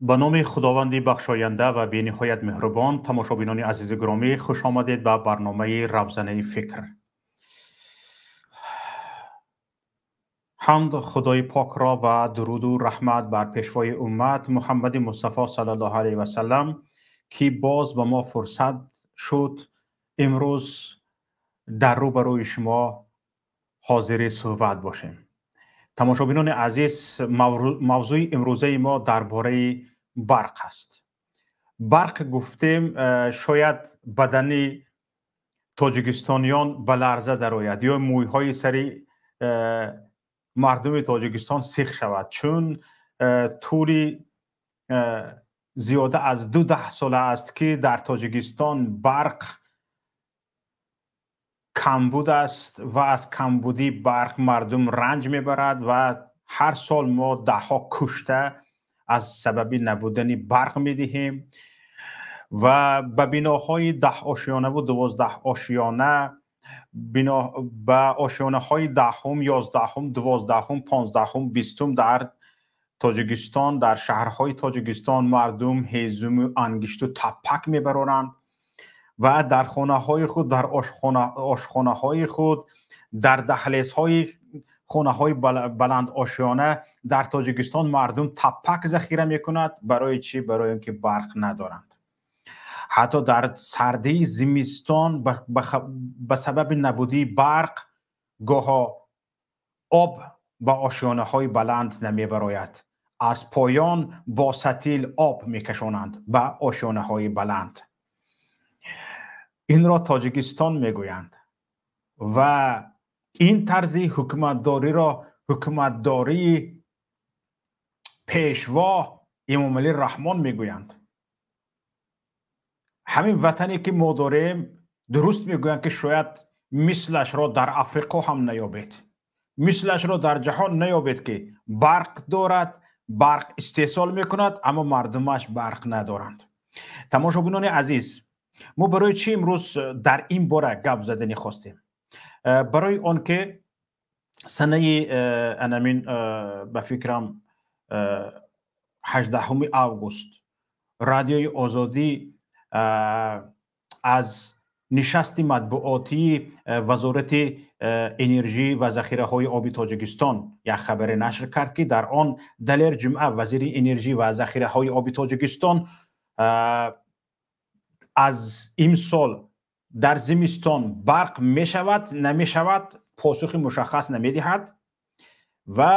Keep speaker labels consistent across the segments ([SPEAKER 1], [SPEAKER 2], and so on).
[SPEAKER 1] Ба номи Худованди бахшоянда ва бениҳоят меҳрубон, тамошобинони азизу гиромӣ, хуш омадед ба барномаи Равзанаи фикр. Ҳамд Худои покро ва дуруду раҳмат бар пешвои уммат Муҳаммади Мустафо саллаллоҳу алайҳи васаллам, ки боз ба мо фурсат шуд имрӯз дар рӯбарӯи шумо ҳозири суҳбат бошем. Тамошобинони азиз, мавзӯи имрӯзаи мо дар бораи барқ аст. Барқ гуфтем, шояд бадани тоҷикистониён ба ларза дарояд ё мӯйҳои сари мардуми Тоҷикистон сих шавад, чун тӯли зиёда аз 20 сола аст, ки дар Тоҷикистон барқ камбуд аст ва аз камбудии барқ мардум ранҷ мебарад ва ҳар сол мо даҳҳо кушта аз сабаби набудани барқ медиҳем ва ба биноҳои 10 ошёнаву 12 ошёна, ба ошёнаҳои 10-ум, 11-ум, 12-ум, 15-ум, 20-ум дар Тоҷикистон, дар шаҳрҳои Тоҷикистон мардум ҳезуму ангишту таппак мебароранд ва дар хонаҳои худ, дар ошхонаҳои худ, дар даҳлезҳои хонаҳои баландошёна дар Тоҷикистон мардум таппак захира мекунад. Барои чӣ? Барои он ки барқ надоранд. Ҳатто дар сардии зимистон ба сабаби набудии барқ гоҳо об ба ошёнаҳои баланд намебарояд. Аз поён бо сатил об мекашонанд ба ошёнаҳои баланд. Инро Тоҷикистон мегӯянд ва ин тарзи ҳукуматдориро ҳукуматдории пешво Эмомалӣ Раҳмон мегӯянд. Ҳамин ватане ки мо дорем, дуруст мегӯянд, ки шояд мислашро дар Африқо ҳам наёбед, мислашро дар ҷаҳон наёбед, ки барқ дорад, барқ истеҳсол мекунад, аммо мардумаш барқ надоранд. Тамошобинони азиз, мо барои чӣ имрӯз дар ин бора гап задани хостем? Барои он ки санаи анамин, ба фикрам, 18 август Радиои Озодӣ аз нишасти матбуотии Вазорати энержӣ ва захираҳои оби Тоҷикистон як хабаре нашр кард, ки дар он Далер Ҷумъа, вазири энержӣ ва захираҳои оби Тоҷикистон, аз имсол дар зимистон барқ мешавад, намешавад, посухи мушаххас намедиҳад ва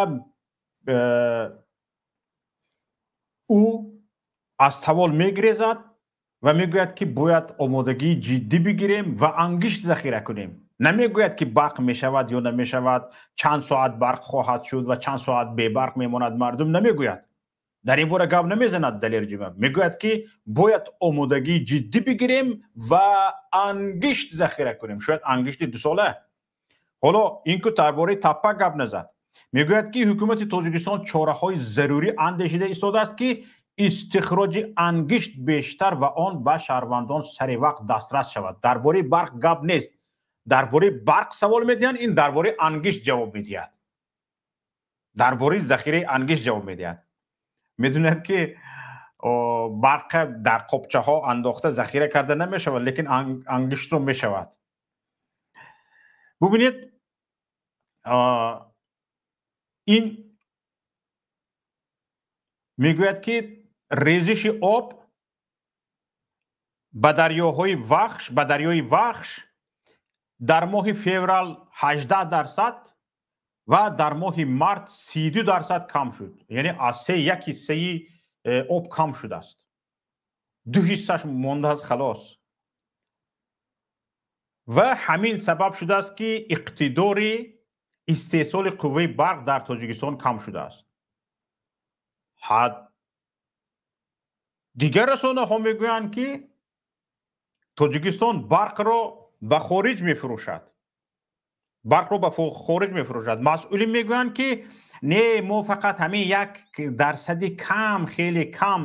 [SPEAKER 1] ӯ аз савол мегирезад ва мегӯяд, ки бояд омодагии ҷиддӣ бигирем ва ангишт захира кунем. Намегӯяд, ки барқ мешавад ё намешавад, чанд соат барқ хоҳад шуд ва чанд соат бебарқ мемонад мардум, намегӯяд. Дар ин бора гап намезанад Далер Ҷумъа. Мегӯяд, ки бояд омодагии ҷиддӣ бигирем ва ангишт захира кунем, шояд ангишти дусола. Ҳоло ин ку дар бораи таппа гап назад. Мегӯяд, ки ҳукумати Тоҷикистон чораҳои зарурӣ андешида истодааст, ки истихроҷи ангишт бештар ва он ба шаҳрвандон сари вақт дастрас шавад. Дар бораи барқ гап нест. Дар бораи барқ савол медиҳанд, ин дар бораи ангишт ҷавоб медиҳад, дар бораи захираи ангишт ҷавоб медиҳад. Медонад, ки барқ дар қопчаҳо андохта захира карда намешавад, лекин ангиштро мешавад. Бубинед, ин мегӯяд, ки резиши об ба дарёҳои Вахш, ба дарёи Вахш дар моҳи феврал 18% ва дар моҳи март 32% кам шуд. Яъне аз се як ҳиссаи об кам шудааст, ду ҳиссаш мондааст, халос. Ва ҳамин сабаб шудааст, ки иқтидори истеҳсоли қувваи барқ дар Тоҷикистон кам шудааст. Дигар расонаҳо мегӯянд, ки Тоҷикистон барқро ба хориҷ мефурӯшад, барқро ба хориҷ мефурӯшад. Масъулин мегӯянд, ки не, мо фақат ҳамин 1 дарсади кам, хеле кам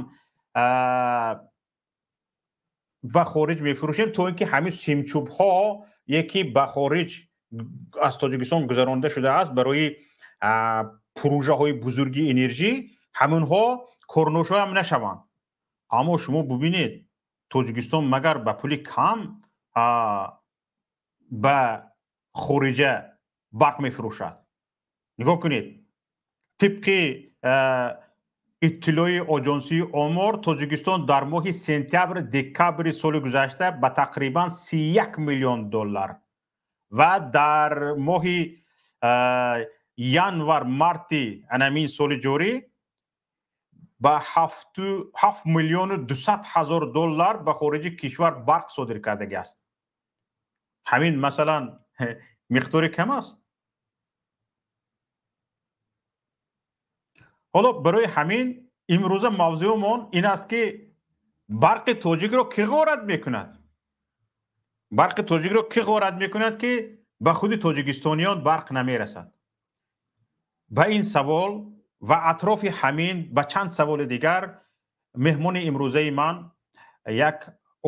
[SPEAKER 1] ба хориҷ мефурӯшем, то ин ки ҳамин симчӯбҳо, яке ба хориҷ аз Тоҷикистон гузаронда шудааст барои пурӯжаҳои бузурги энержӣ, ҳаминҳо корношоям нашаванд. Аммо шумо бубинед, Тоҷикистон магар ба пули кам ба хориҷа барқ мефурӯшад? Нигоҳ кунед, тибқи иттилои Оҷонсии омор, Тоҷикистон дар моҳи сентябр, декабри соли гузашта ба тақрибан 31 миллион доллар ва дар моҳи январ, марти анамин соли ҷорӣ ба 7 миллиону 200 ҳазор доллар ба хориҷи кишвар барқ содир кардагӣ аст. Ҳамин, масалан, миқдори кам аст? Ҳоло барои ҳамин имрӯза мавзӯъмон ин аст, ки барқи тоҷикро кӣ ғорат мекунад? Барқи тоҷикро кӣ ғорат мекунад, ки ба худи тоҷикистониён барқ намерасад? Ба ин савол ва атрофи ҳамин ба чанд саволи дигар меҳмони имрӯзаи ман як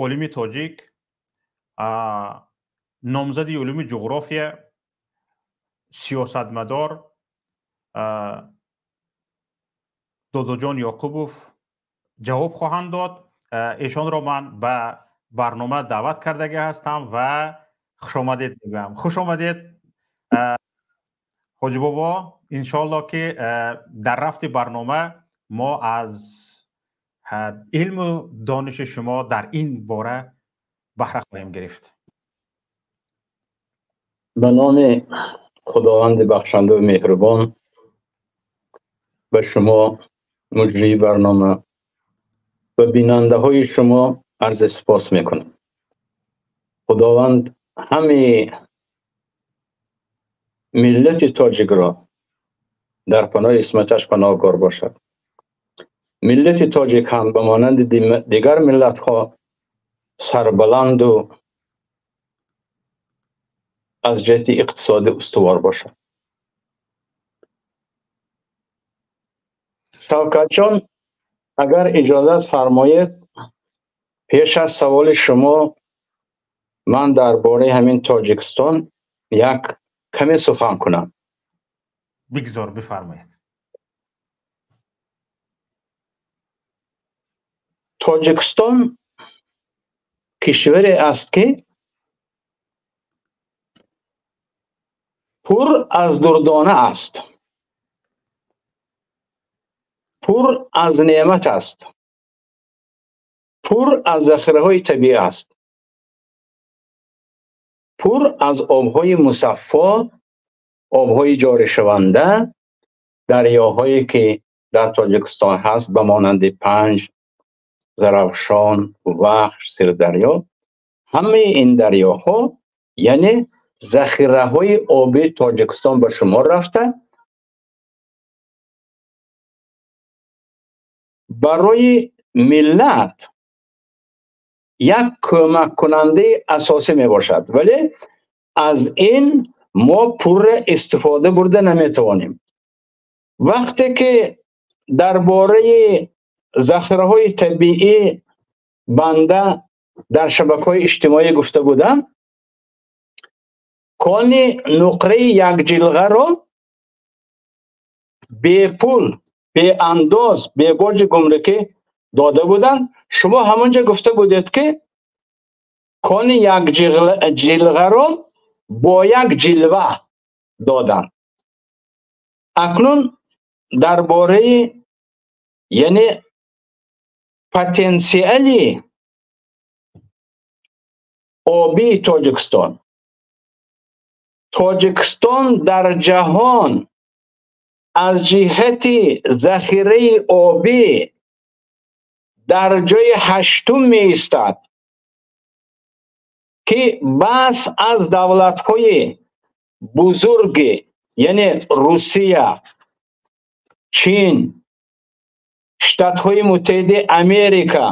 [SPEAKER 1] олими тоҷик, номзади улуми ҷуғрофия, сиёсатмадор Додоҷон Ёқубов ҷавоб хоҳанд дод. Эшонро ман ба барнома даъват кардагӣ ҳастам ва хушомадед мегӯям. Хуш омадед, ҳоҷӣ бобо. Иншоалло ки дар рафти барнома мо аз илму дониши шумо дар ин бора баҳра хоҳем гирифт.
[SPEAKER 2] Ба номи Худованди бахшандаву меҳрубон, ба шумо муҷрии барнома ва бинандаҳои шумо арзи сипос мекунам. Худованд ҳамаи миллати тоҷикро дар паноҳи исматаш паноҳгор бошад. Миллати тоҷик ҳам ба монанди дигар миллатҳо сарбаланду аз ҷиҳати иқтисодӣ устувор бошад. Шавкатҷон, агар иҷозат фармоед, пеш аз саволи шумо ман дар бораи ҳамин Тоҷикистон як каме сухан кунам.
[SPEAKER 1] Бигзор, бифармоед.
[SPEAKER 2] Тоҷикистон кишваре аст ки пур аз дурдона аст, пур аз неъмат аст, пур аз захираҳои табиӣ аст, пур аз обҳои мусаффо, обҳои ҷоришаванда, дарёҳое ки дар Тоҷикистон ҳаст ба монанди Панҷ, Зарафшон, Вахш, Сирдарё. Ҳамаи ин дарёҳо яъне захираҳои обии Тоҷикистон ба шумор рафта, барои миллат як кӯмаккунандаи асосӣ мебошад, вале аз ин мо пурра истифода бурда наметавонем. Вақте ки дар бораи захираҳои табиӣ банда дар шабакаҳои иҷтимоӣ гуфта будам, кони нуқраи якҷилғаро бепул, беандоз, бебоҷи гумрукӣ дода буданд. Шумо ҳамонҷо гуфта будед ки кони якҷилғаро бо як ҷилва доданд. Акнун дар бораи яъне потенсиали обии Тоҷикистон, Тоҷикистон дар ҷаҳон аз ҷиҳати захираи обӣ дар ҷои ҳаштум меистад ки бас аз давлатҳои бузурги яъне Русия, Чин, Штатҳои Муттаҳидаи Америка,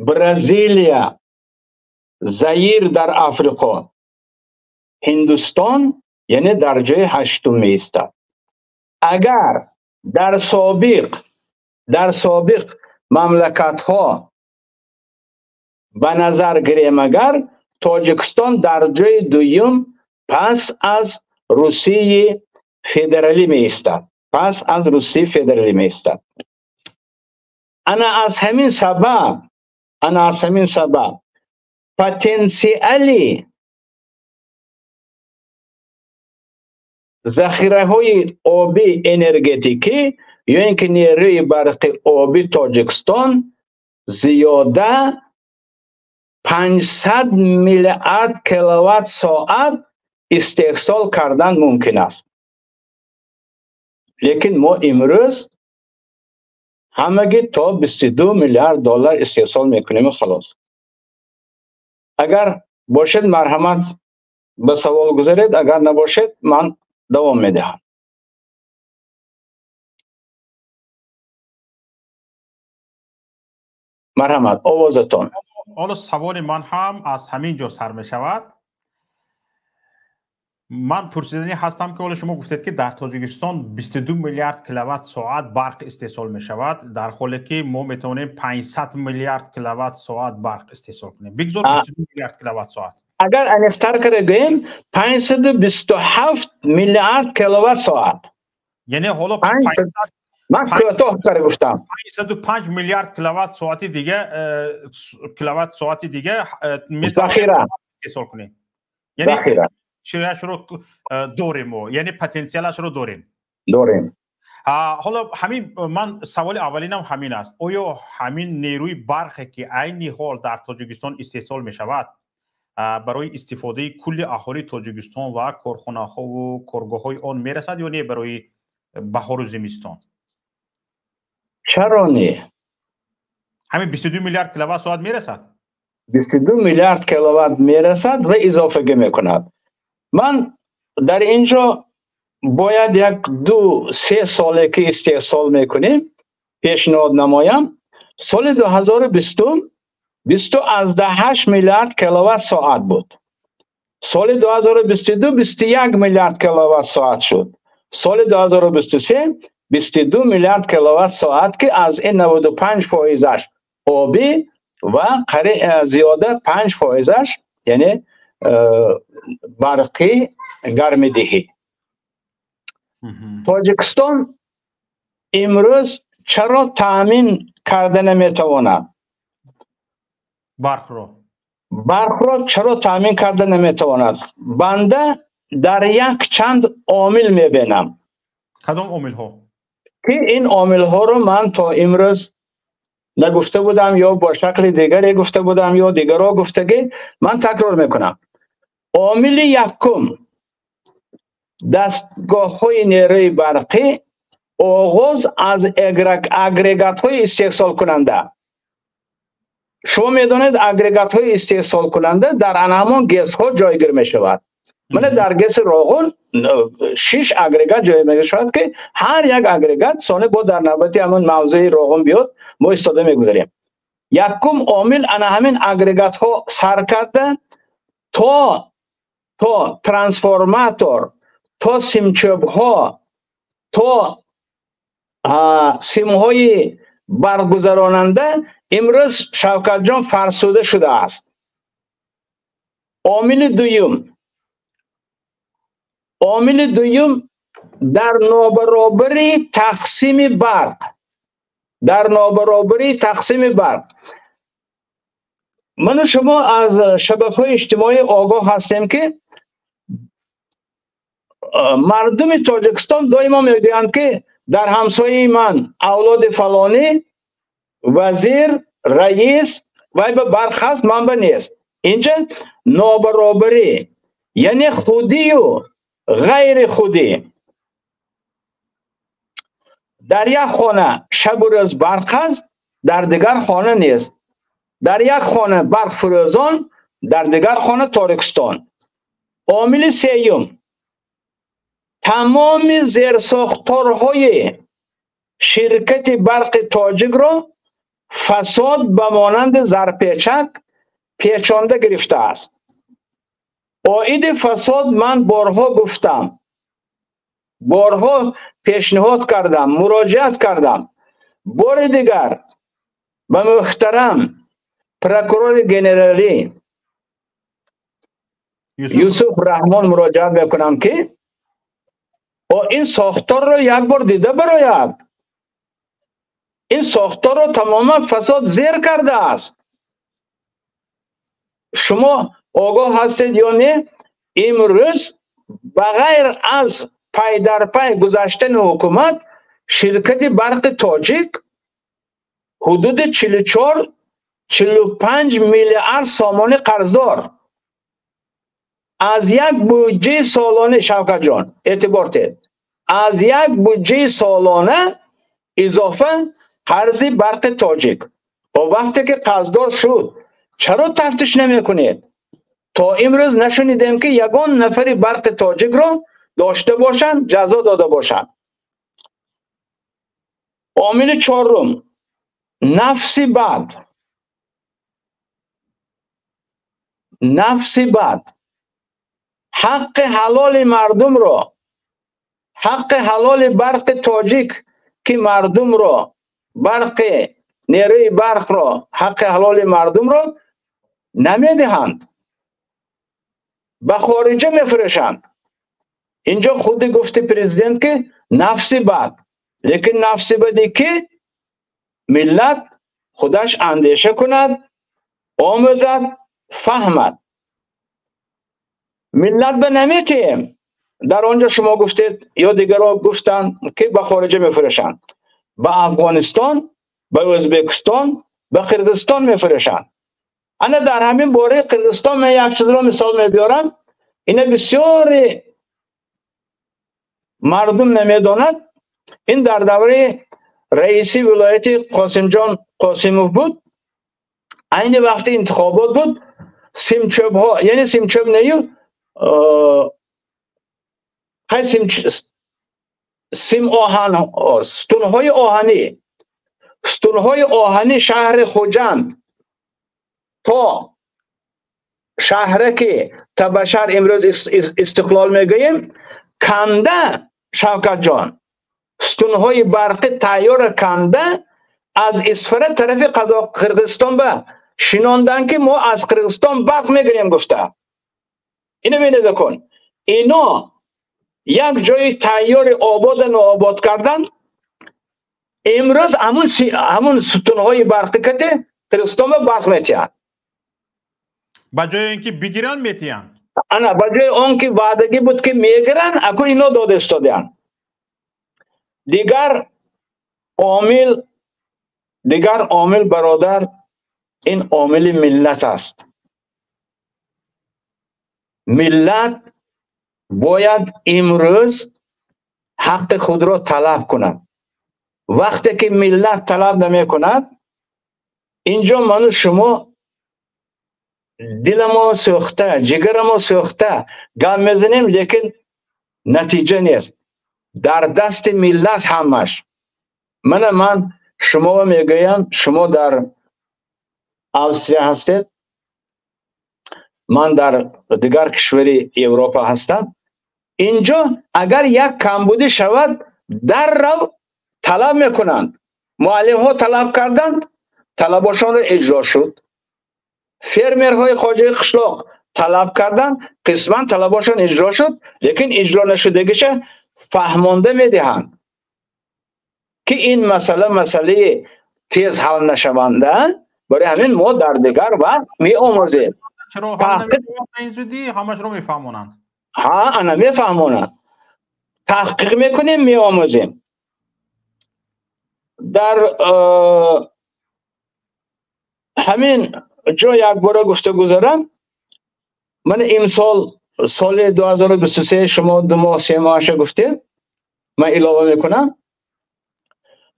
[SPEAKER 2] Бразилия, Заир дар Африқо, Ҳиндустон яъне дар ҷои ҳаштум меистад. Агар дар собиқ мамлакатҳо ба назар гирем, агар Тоҷикистон дар ҷои дуюм пас аз Русияи федералӣ меистад, пас аз Русияи федералӣ меистад. Ана аз ҳамин сабаб, ана аз ҳамин сабаб потенсиали захираҳои оби энергетикӣ ё ин ки нерӯи барқи оби Тоҷикистон зиёда 500 миллиард киловатт соат истеҳсол кардан мумкин аст. Лекин мо имрӯз ҳамагӣ то 22 миллиард доллар истеҳсол мекунем ва халос. Агар бошед, марҳамат ба савол гузаред, агар набошед, ман давом медиҳам. Марҳамат, овозатон.
[SPEAKER 1] Ҳоло саволи ман ҳам аз ҳамин ҷо сар мешавад. Ман пурсиданӣ ҳастам ки ҳоло шумо гуфтед ки дар Тоҷикистон 22 миллиард киловатт соат барқ истеҳсол мешавад, дар ҳоле ки мо метавонем 500 миллиард киловатт соат барқ истеҳсол кунем. Бигзор 22 миллиард киловатт соат.
[SPEAKER 2] Агар аниқтар карда гӯем, 527 миллиард киловатт соат.
[SPEAKER 1] Яъне ҳоло
[SPEAKER 2] Ман кӯтоҳ карда гуфтам.
[SPEAKER 1] 505 миллиард киловатт соати дига, киловатт соати дига
[SPEAKER 2] захира
[SPEAKER 1] истеҳсол кунем. Яъне чиашро дорем мо, яъне потенсиалашро дорем.
[SPEAKER 2] Дорем.
[SPEAKER 1] Ҳоло ҳамин ман саволи аввалинам ҳамин аст. Оё ҳамин нерӯи барқе ки айни ҳол дар Тоҷикистон истеҳсол мешавад, барои истифодаи кулли аҳолии Тоҷикистон ва корхонаҳову коргоҳҳои он мерасад ё не барои баҳору зимистон?
[SPEAKER 2] Чаро не?
[SPEAKER 1] Ҳамин 22 миллиард киловатт соат мерасад?
[SPEAKER 2] 22 миллиард киловатт мерасад ва изофагӣ мекунад. Ман дар ин ҷо бояд як ду се соле ки истеҳсол мекунем пешниҳод намоям. Соли 2020 20,8 миллиард киловатт соат буд. Соли 2022 21 миллиард киловатт соат шуд. Соли 2023 22 миллиард киловатт соат, ки аз ин 95 фоизаш обӣ ва зиёда 5 фоизаш яъне барқи гармидиҳӣ. Тоҷикистон имрӯз чаро таъмин карда наметавонад?
[SPEAKER 1] Барқро.
[SPEAKER 2] Барқро чаро таъмин карда наметавонад? Банда дар як чанд омил мебинам.
[SPEAKER 1] Кадом омилҳо?
[SPEAKER 2] Ки ин омилҳоро ман то имрӯз нагуфта будам ё бо шакли дигаре гуфта будам ё дигарро гуфтагӣ, ман такрор мекунам. Омили якум: дастгоҳҳои нерӯи барқӣ оғоз аз агрегатҳои истеҳсолкунанда. Шумо медонед, агрегатҳои истеҳсолкунанда дар ана ҳамон ГЭСҳо ҷойгир мешавад. Мана дар ГЭСи Роғун 6 агрегат ҷой мешавад, ки ҳар як агрегат соне бо дар навбати ҳамон мавзӯи Роғун биёд, мо истода мегузарем. Якум омил ана ҳамин агрегатҳо сар карда то трансформатор, то симчӯбҳо, то симҳои баргузаронанда имрӯз, Шавкатҷон, фарсуда шудааст. Омили дуюм. Омили дуюм дар нобаробарии тақсими барқ. Дар нобаробарии тақсими барқ. Ману шумо аз шабакаҳои иҷтимоӣ огоҳ ҳастем, ки мардуми Тоҷикистон доимо мегӯянд, ки дар ҳамсояи ман авлоди фалонӣ вазир, раис, вай ба барқ ҳаст, ман ба нест. Инҷа нобаробарӣ, яъне худию ғайри худӣ. Дар як хона шабу рӯз барқ ҳаст, дар дигар хона нест. Дар як хона барқ фурӯзон, дар дигар хона торикистон. Омили сеюм: тамоми зерсохторҳои ширкати барқи тоҷикро фасод ба монанди зарпечак печонда гирифтааст. Оиди фасод ман борҳо гуфтам, борҳо пешниҳод кардам, муроҷиат кардам. Бори дигар ба муҳтарам прокурори генералӣ Юсуф Раҳмон муроҷиат мекунам, ки ин сохторро як бор дида барояд. Ин сохторро тамоман фасод зер кардааст. Шумо огоҳ ҳастед ё не, имрӯз ба ғайр аз пай дар пай гузаштани ҳукумат, ширкати барқи тоҷик ҳудуди 44-45 миллиард сомонӣ қарздор аз як буҷаи солона. Шавкатҷон, эътибор тед, аз як буҷаи солона изофа қарзи барқи тоҷик. Вақте ки қарздор шуд, чаро тафтиш намекунед? То имрӯз нашунидем, ки ягон нафари барқи тоҷикро дошта бошанд, ҷазо дода бошанд. Омили чорум: нафси бад. Нафси бад ҳаққи ҳалоли мардумро, ҳаққи ҳалоли барқи тоҷик, ки мардумро барқи нерӯи барқро, ҳаққи ҳалоли мардумро намедиҳанд, ба хориҷа мефурӯшанд. Инҷо худи гуфти президент, ки нафси бад. Лекин нафси бади ки миллат худаш андеша кунад, омӯзад, фаҳмад. Миллат ба наметиҳем. Дар онҷо шумо гуфтед ё дигарҳо гуфтанд, ки ба хориҷа мефурӯшанд. Ба Афғонистон, ба Ӯзбекистон, ба Қирғизистон мефурӯшанд. Ана дар ҳамин бораи Қирғизистон ман як чизро мисол мебиёрам. Ина бисёри мардум намедонад. Ин дар давраи раиси вилояти Қосимҷон Қосимов буд. Айни вақти интихобот буд. Симчӯбҳо, яъне симчӯб нею, сим оҳан, сутунҳои оҳанӣ, сутунҳои оҳанӣ шаҳри Хуҷанд то шаҳраки Табашар имрӯз Истиқлол мегӯем, канда Шавкатҷон, сутунҳои барқӣ тайёра канда аз Исфара тарафи Қирғизистон ба шинондан, ки мо аз Қирғизистон барқ мегирем гуфта. Ино бинед кун. Ино як ҷои тайёри обода нообод кардан, имрӯз ҳамун сутунҳои барқӣ кате Қирғизистон ба барқ метиҳанд.
[SPEAKER 1] Ба ҷои ин ки бигиранд, метиҳанд.
[SPEAKER 2] Ана ба ҷои он ки ваъдагӣ буд, ки мегиранд, аку ино дода истодаанд. Дигар омил, бародар, ин омили миллат аст. Миллат бояд имрӯз ҳаққи худро талаб кунад. Вақте ки миллат талаб намекунад, инҷо ману шумо диламон сӯхта, ҷигарамон сӯхта гап мезанем, лекин натиҷа нест. Дар дасти миллат ҳамаш. Мана ман шумо мегӯям, шумо дар Австрия ҳастед, ман дар дигар кишвари Европа ҳастам. Инҷо агар як камбудӣ шавад, даррав талаб мекунанд. Муаллимҳо талаб карданд, талабошонро иҷро шуд. Фермерҳои хоҷаи қишлоқ талаб карданд, қисман талабошон иҷро шуд, лекин иҷро нашудагиша фаҳмонда медиҳанд, ки ин масъала масъалаи тез ҳал нашаванда, барои ҳамин мо дар дигар вақт меомӯзем.
[SPEAKER 1] Чаро ин зудӣ ҳамашро мефаҳмонанд?
[SPEAKER 2] Ҳа, ана мефаҳмонанд. Таҳқиқ мекунем, меомӯзем. Дар ҳамин ҷо якбора гуфта гузарам. Ман имсол, соли 2023, шумо 2 моҳ, 3 моҳаша гуфтем, ман илова мекунам,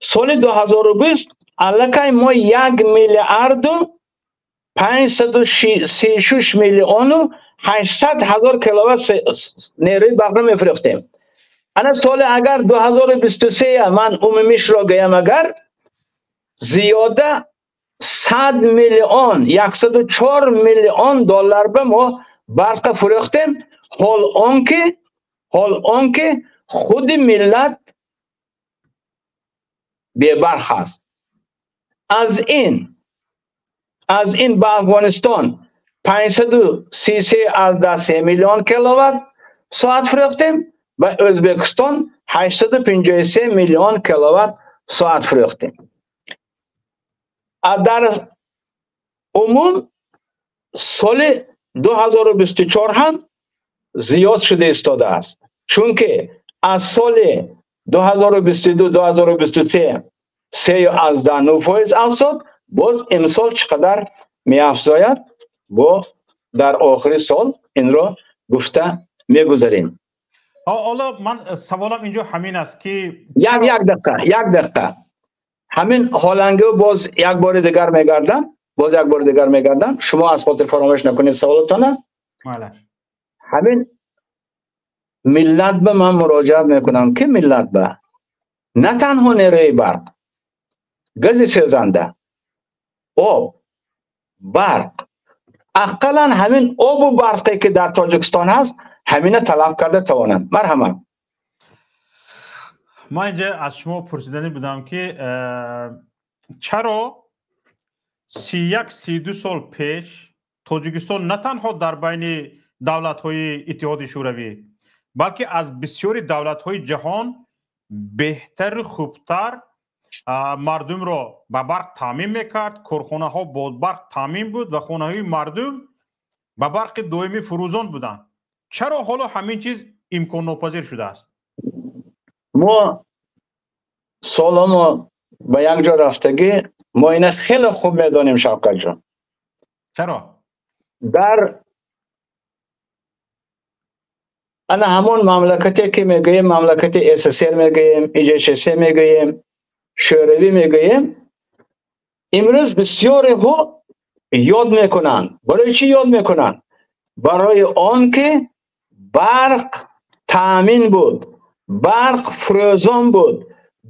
[SPEAKER 2] соли 2020 аллакай мо 1 миллиарду 536 миллиону 800 ҳазор киловатт нерӯи барқро мефурӯхтем. Ана соли агар 2023 ман умумишро гӯям, агар зиёда 100 миллион, 104 миллион доллар ба мо барқа фурӯхтем. Ҳол он ки худи миллат бебарқ аст. Аз ин ба Афғонистон 533,3 миллион киловатт соат фурӯхтем, ба Ӯзбекистон 853 миллион киловатт соат фурӯхтем. Дар умум соли 2024 ҳам зиёд шуда истодааст, чунки аз соли 2022 2023 3,9% афзод. Боз имсол чӣ қадар меафзояд, бо дар охири сол инро гуфта мегузарем.
[SPEAKER 1] Ҳоло ман саволам инҷо ҳамин аст, ки
[SPEAKER 2] Як дақиқа, як дақиқа. Ҳамин ҳолангио боз як бори дигар мегардам, боз як бори дигар мегардам. Шумо аз хотир фаромӯш накунед саволотона. Ҳамин миллат ба ман муроҷиат мекунам, ки миллат ба на танҳо нерӯи барқ, гази сӯзанда, об, барқ, ақаллан ҳамин обу барқе ки дар Тоҷикистон ҳаст, ҳамина талаб карда тавонанд. Марҳамат.
[SPEAKER 1] Ман инҷа аз шумо пурсиданӣ будам, ки чаро 31, 32 сол пеш Тоҷикистон на танҳо дар байни давлатҳои Иттиҳоди Шӯравӣ, балки аз бисёри давлатҳои ҷаҳон беҳтару хубтар мардумро ба барқ таъмин мекард, корхонаҳо бо барқ таъмин буд ва хонаҳои мардум ба барқи доимӣ фурӯзон буданд. Чаро ҳоло ҳамин чиз имконнопазир шудааст?
[SPEAKER 2] Мо солҳо ба як ҷо рафтагӣ, мо ина хеле хуб медонем, Шавкатҷон.
[SPEAKER 1] Чаро?
[SPEAKER 2] Дар ана ҳамон мамлакате ки мегӯем, мамлакати СССР мегӯем, ИЖШС мегӯем, Шӯравӣ мегӯем, имрӯз бисёреҳо ёд мекунанд. Барои чӣ ёд мекунанд? Барои он ки барқ таъмин буд, барқ фурӯзон буд,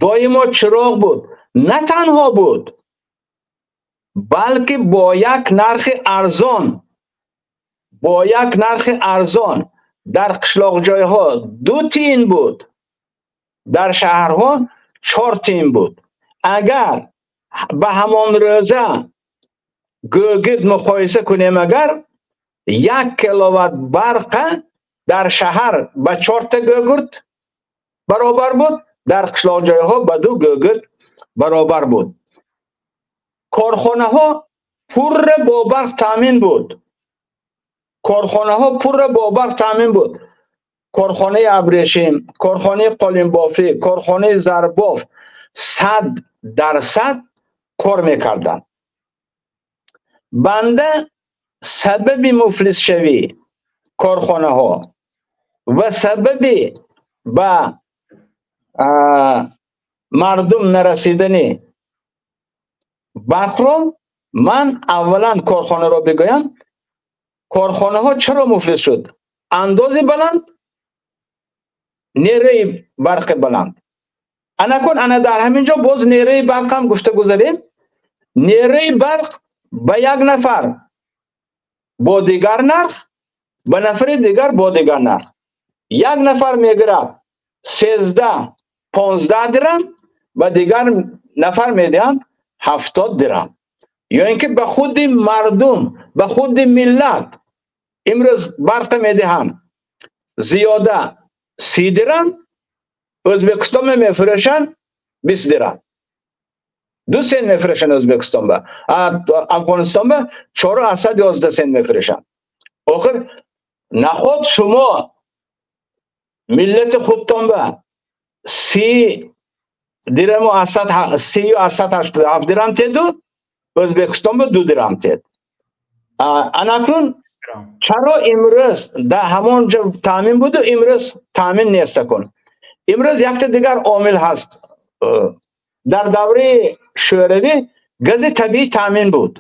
[SPEAKER 2] доимо чироғ буд. На танҳо буд, балки бо як нархи арзон, бо як нархи арзон дар қишлоқҷойҳо 2 тиин буд, дар шаҳрҳо 4 тиин буд. Агар ба ҳамон рӯза гӯгирд муқоиса кунем, агар 1 киловатт барқа дар шаҳр ба 4 та гӯгирд баробар буд, дар қишлоқҷойҳо ба 2 гӯгирд баробар буд. Корхонаҳо пурра бо барқ таъмин буд. Корхонаҳо пурра бо барқ таъмин буд. Корхонаи абрешим, корхонаи қолинбофӣ, корхонаи зарбоф 100% кор мекарданд. Банда сабаби муфлисшавӣ корхонаҳо ва сабаби ба мардум нарасидани барқро ман аввалан корхонаро бигӯям. Корхонаҳо чаро муфлис шуд? Андози баланд, нерӯи барқи баланд. Анакун ана дар ҳамин ҷо боз нерӯи барқ ҳам гуфта гузарем. Нерӯи барқ ба як нафар бо дигар нарх, ба нафари дигар бо дигар нарх. Як нафар мегирад 13-15 дирам, ба дигар нафар медиҳанд 70 дирам. Ё ин ки ба худи мардум, ба худи миллат имрӯз барқ медиҳанд зиёда 30 дирам, Ӯзбекистон мефурӯшанд 20 дирам. 2 сент мефурӯшанд Ӯзбекистон ба. Афғонистон ба 4.11 сент мефурӯшанд. Охир наход шумо миллати худтон ба 30 дираму 30.87 дирам теду, Ӯзбекистон ба 2 дирам тед. Анакун чаро имрӯз дар ҳамон ҷо таъмин буду, имрӯз таъмин нест акун? Имрӯз якта дигар омил ҳаст. Дар давраи Шӯравӣ гази табиӣ таъмин буд.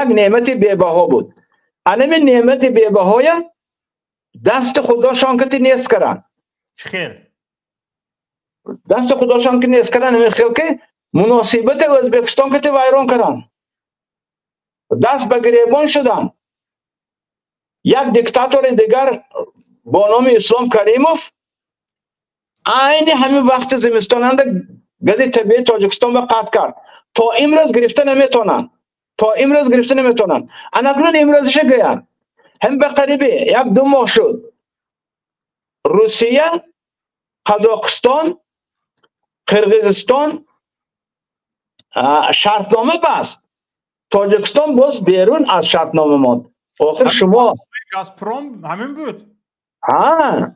[SPEAKER 2] Як неъмати бебаҳо буд. Анами неъмати бебаҳоя дасти худошон кати нест каранд.
[SPEAKER 1] Чӣ хел?
[SPEAKER 2] Дасти худошон ки нест каранд, ҳамин хел ки муносибати Ӯзбекистон кати вайрон каранд. Даст ба гиребон шуданд. Як диктатори дигар бо номи Ислом Каримов айни ҳамин вақти зимистонанда гази табиии Тоҷикистон ба қатъ кард. То имрӯз гирифта наметавонанд. То имрӯз гирифта наметавонанд. Анакнун имрӯзиша гӯянд. Ҳам ба қариби 1-2 моҳ шуд. Русия, Қазоқистон, Қирғизистон шартнома баст. Тоҷикистон боз берун аз шартнома монд. Охир шумо
[SPEAKER 1] Газпром ҳамин буд?
[SPEAKER 2] Ҳа,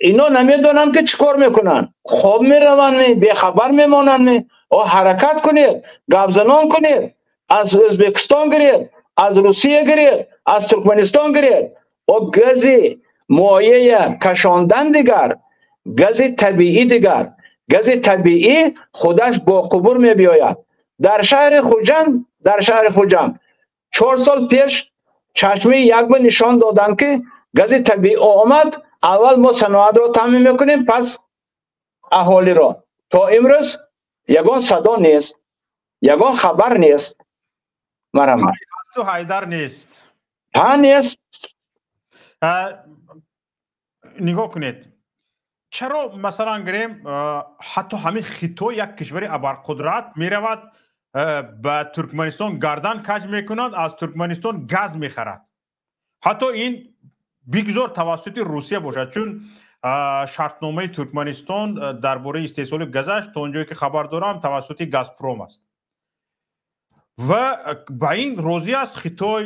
[SPEAKER 2] ино намедонам ки чӣ кор мекунанд. Хоб мераванд, бехабар мемонанд. О ҳаракат кунед, гапзанон кунед, аз Ӯзбекистон гиред, аз Русия гиред, аз Туркманистон гиред. О гази моея кашондан дигар, гази табиӣ дигар. Гази табиӣ худаш бо қубур мебиёяд. Дар шаҳри Хуҷанд, дар шаҳри Хуҷанд 4 сол пеш чашмаи як ба нишон доданд ки гази табиӣ омад, аввал мо саноатро таъмин мекунем, пас аҳолиро. То имрӯз ягон садо нест, ягон хабар нест. Марҳамат.
[SPEAKER 1] Ҳайдар нест.
[SPEAKER 2] Ҳа, нест.
[SPEAKER 1] Нигоҳ кунед. Чаро масалан гирем, ҳатто ҳамин Хитой, як кишвари абарқудрат, меравад ба Туркманистон гардан каҷ мекунад, аз Туркманистон газ мехарад. Ҳатто ин бигзор тавассути Русия бошад, чун Шартномаи Туркманистон дар бораи истеҳсоли газаш, то он ҷое ки хабар дорам, тавассути Газпром аст ва ба ин розӣ аст Хитой.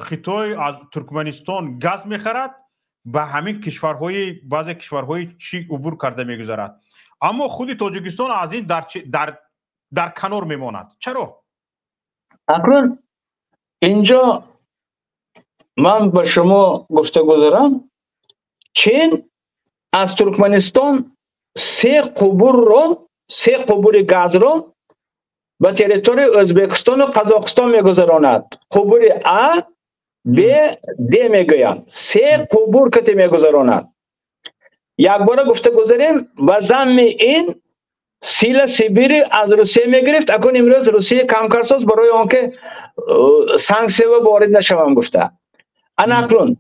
[SPEAKER 1] Хитой аз Туркманистон газ мехарад, ба ҳамин кишварҳои, баъзе кишварҳои чӣ убур карда мегузарад, аммо худи Тоҷикистон аз ин дар канор мемонад. Чаро?
[SPEAKER 2] Акнун инҷо ман ба шумо гуфта гузарам: Чин аз Туркманистон се қубурро, се қубури газро ба территорияи Ӯзбекистону Қазоқистон мегузаронад. Қубури А, Б, Д мегӯянд. Се қубур кати мегузаронад. Якбора гуфта гузарем, ба замми ин Сила Сибири аз Русия мегирифт. Акун имрӯз Русия кам кардсоз, барои он ки санксиява ворид нашавам гуфта. Ана акнун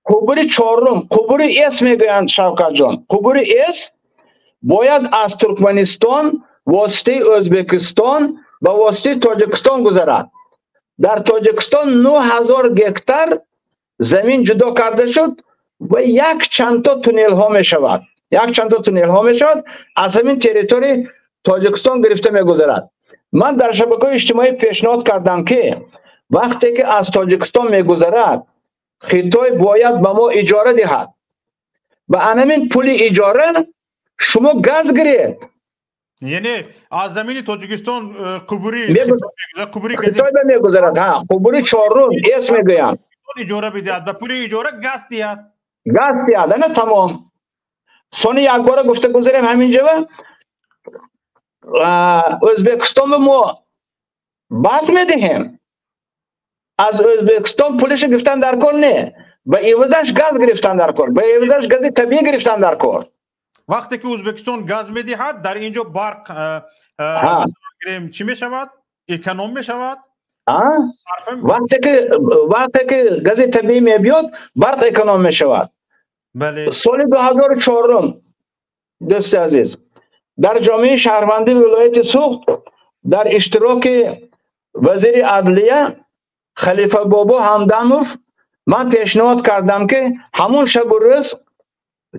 [SPEAKER 2] қубури чорум, қубури С мегӯянд, Шавкатҷон. Қубури С бояд аз Туркманистон воситаи Ӯзбекистон ба воситаи Тоҷикистон гузарад. Дар Тоҷикистон 9000 гектар замин ҷудо карда шуд ва як чандто туннелҳо мешавад, як чандто туннелҳо мешавад, аз ҳамин территорияи Тоҷикистон гирифта мегузарад. Ман дар шабакаҳои иҷтимоӣ пешниҳод кардам, ки вақте ки аз Тоҷикистон мегузарад, Хитой бояд ба мо иҷора диҳад. Ба анамин пули иҷора шумо газ гиред.
[SPEAKER 1] Яъне аз замини Тоҷикистон қубури
[SPEAKER 2] қубури Хитой ба мегузарад, ҳа, қубури чорум С мегӯянд.
[SPEAKER 1] Иҷора бидиҳад, ба пули иҷора газ диҳад.
[SPEAKER 2] Газ диҳад, ана тамом. Сони якбора гуфта гузарем, ҳамин ҷава Ӯзбекистон ба мо барқ медиҳем. Аз Ӯзбекистон пулиша гирифтан дар кор не, ба ивазаш газ гирифтан дар кор, ба ивазаш гази табиӣ гирифтан дар кор.
[SPEAKER 1] Вақте ки Ӯзбекистон газ медиҳад, дар ин ҷо барқ гирем, чӣ мешавад? Эконом мешавад.
[SPEAKER 2] Вақте ки гази табиӣ мебиёд, барқ эконом мешавад. Соли 2004, дӯсти азиз, дар ҷомеаи шаҳрвандии вилояти Суғд дар иштироки вазири адлия Халифа Бобо Ҳамдамов ман пешниҳод кардам, ки ҳамун шабу рӯз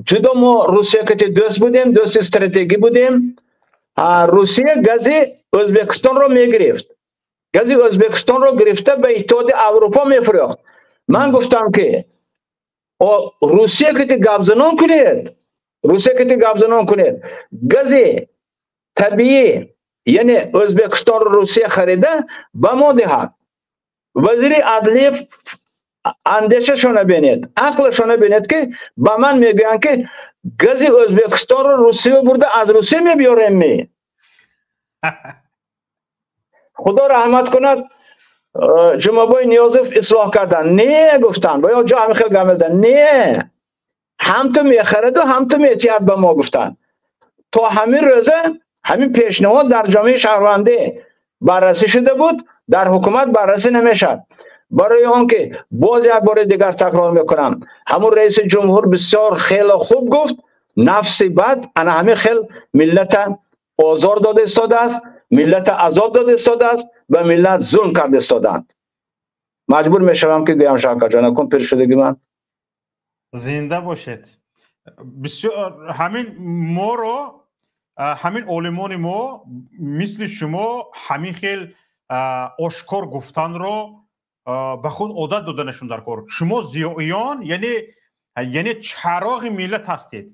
[SPEAKER 2] ҷудо мо Русия кати дӯст будем, дӯсти стратегӣ будем. Русия гази Ӯзбекистонро мегирифт, гази Ӯзбекистонро гирифта ба Иттиҳоди Аврупо мефурӯхт. Ман гуфтам, ки Русия кати гапзанон кунед, Русия кати гапзанон кунед, гази табиӣ, яъне Ӯзбекистонро Русия харида ба мо диҳад. Вазири адлия андешашона бинед, ақлашона бинед, ки ба ман мегӯянд, ки гази Ӯзбекистонро Русия бурда, аз Русия мебиёрем ми? Худо раҳмат кунад, Ҷумабой Ниёзов ислоҳ карданд. Не, гуфтанд, ба ё ҷо ҳамин хел гап мезананд. Не, ҳам ту мехараду, ҳам ту метиҳад ба мо, гуфтанд. То ҳамин рӯза ҳамин пешниҳод дар ҷомеаи шаҳрвандӣ баррасӣ шуда буд, дар ҳукумат баррасӣ намешавад. Барои он ки боз як бори дигар такрор мекунам, ҳамун раиси ҷумҳур бисёр хеле хуб гуфт: нафси бад ана ҳамин хел миллата озор дода истодааст, миллата азоб дода истодааст, ба миллат зулм карда истодаанд. Маҷбур мешавам, ки гӯям, Шавкатҷон, акун пир шудагӣ ман.
[SPEAKER 1] Зинда бошед. Бисёр ҳамин моро, ҳамин олимони мо мисли шумо ҳамин хел ошкор гуфтанро ба худ одат доданашон дар кор. Шумо зиёиён, яъне чароғи миллат ҳастед.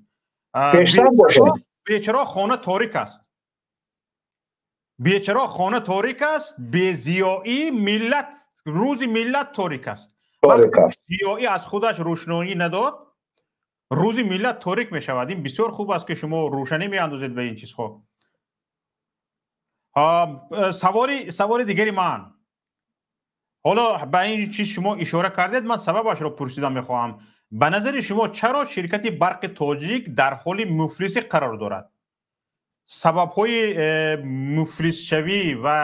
[SPEAKER 1] Бечароғ хона торик аст, бечароғ хона торик аст. Безиёӣ миллат, рӯзи миллат торик аст. Зиёӣ аз худаш рӯшноӣ надод, рӯзи миллат торик мешавад. Ин бисёр хуб аст, ки шумо рӯшанӣ меандозед ба ин чизҳо. Саволи дигари ман: ҳоло ба ин чиз шумо ишора кардед, ман сабабашро пурсидан мехоҳам. Ба назари шумо, чаро ширкати Барқи Тоҷик дар ҳоли муфлисӣ қарор дорад? Сабабҳои муфлисшавӣ ва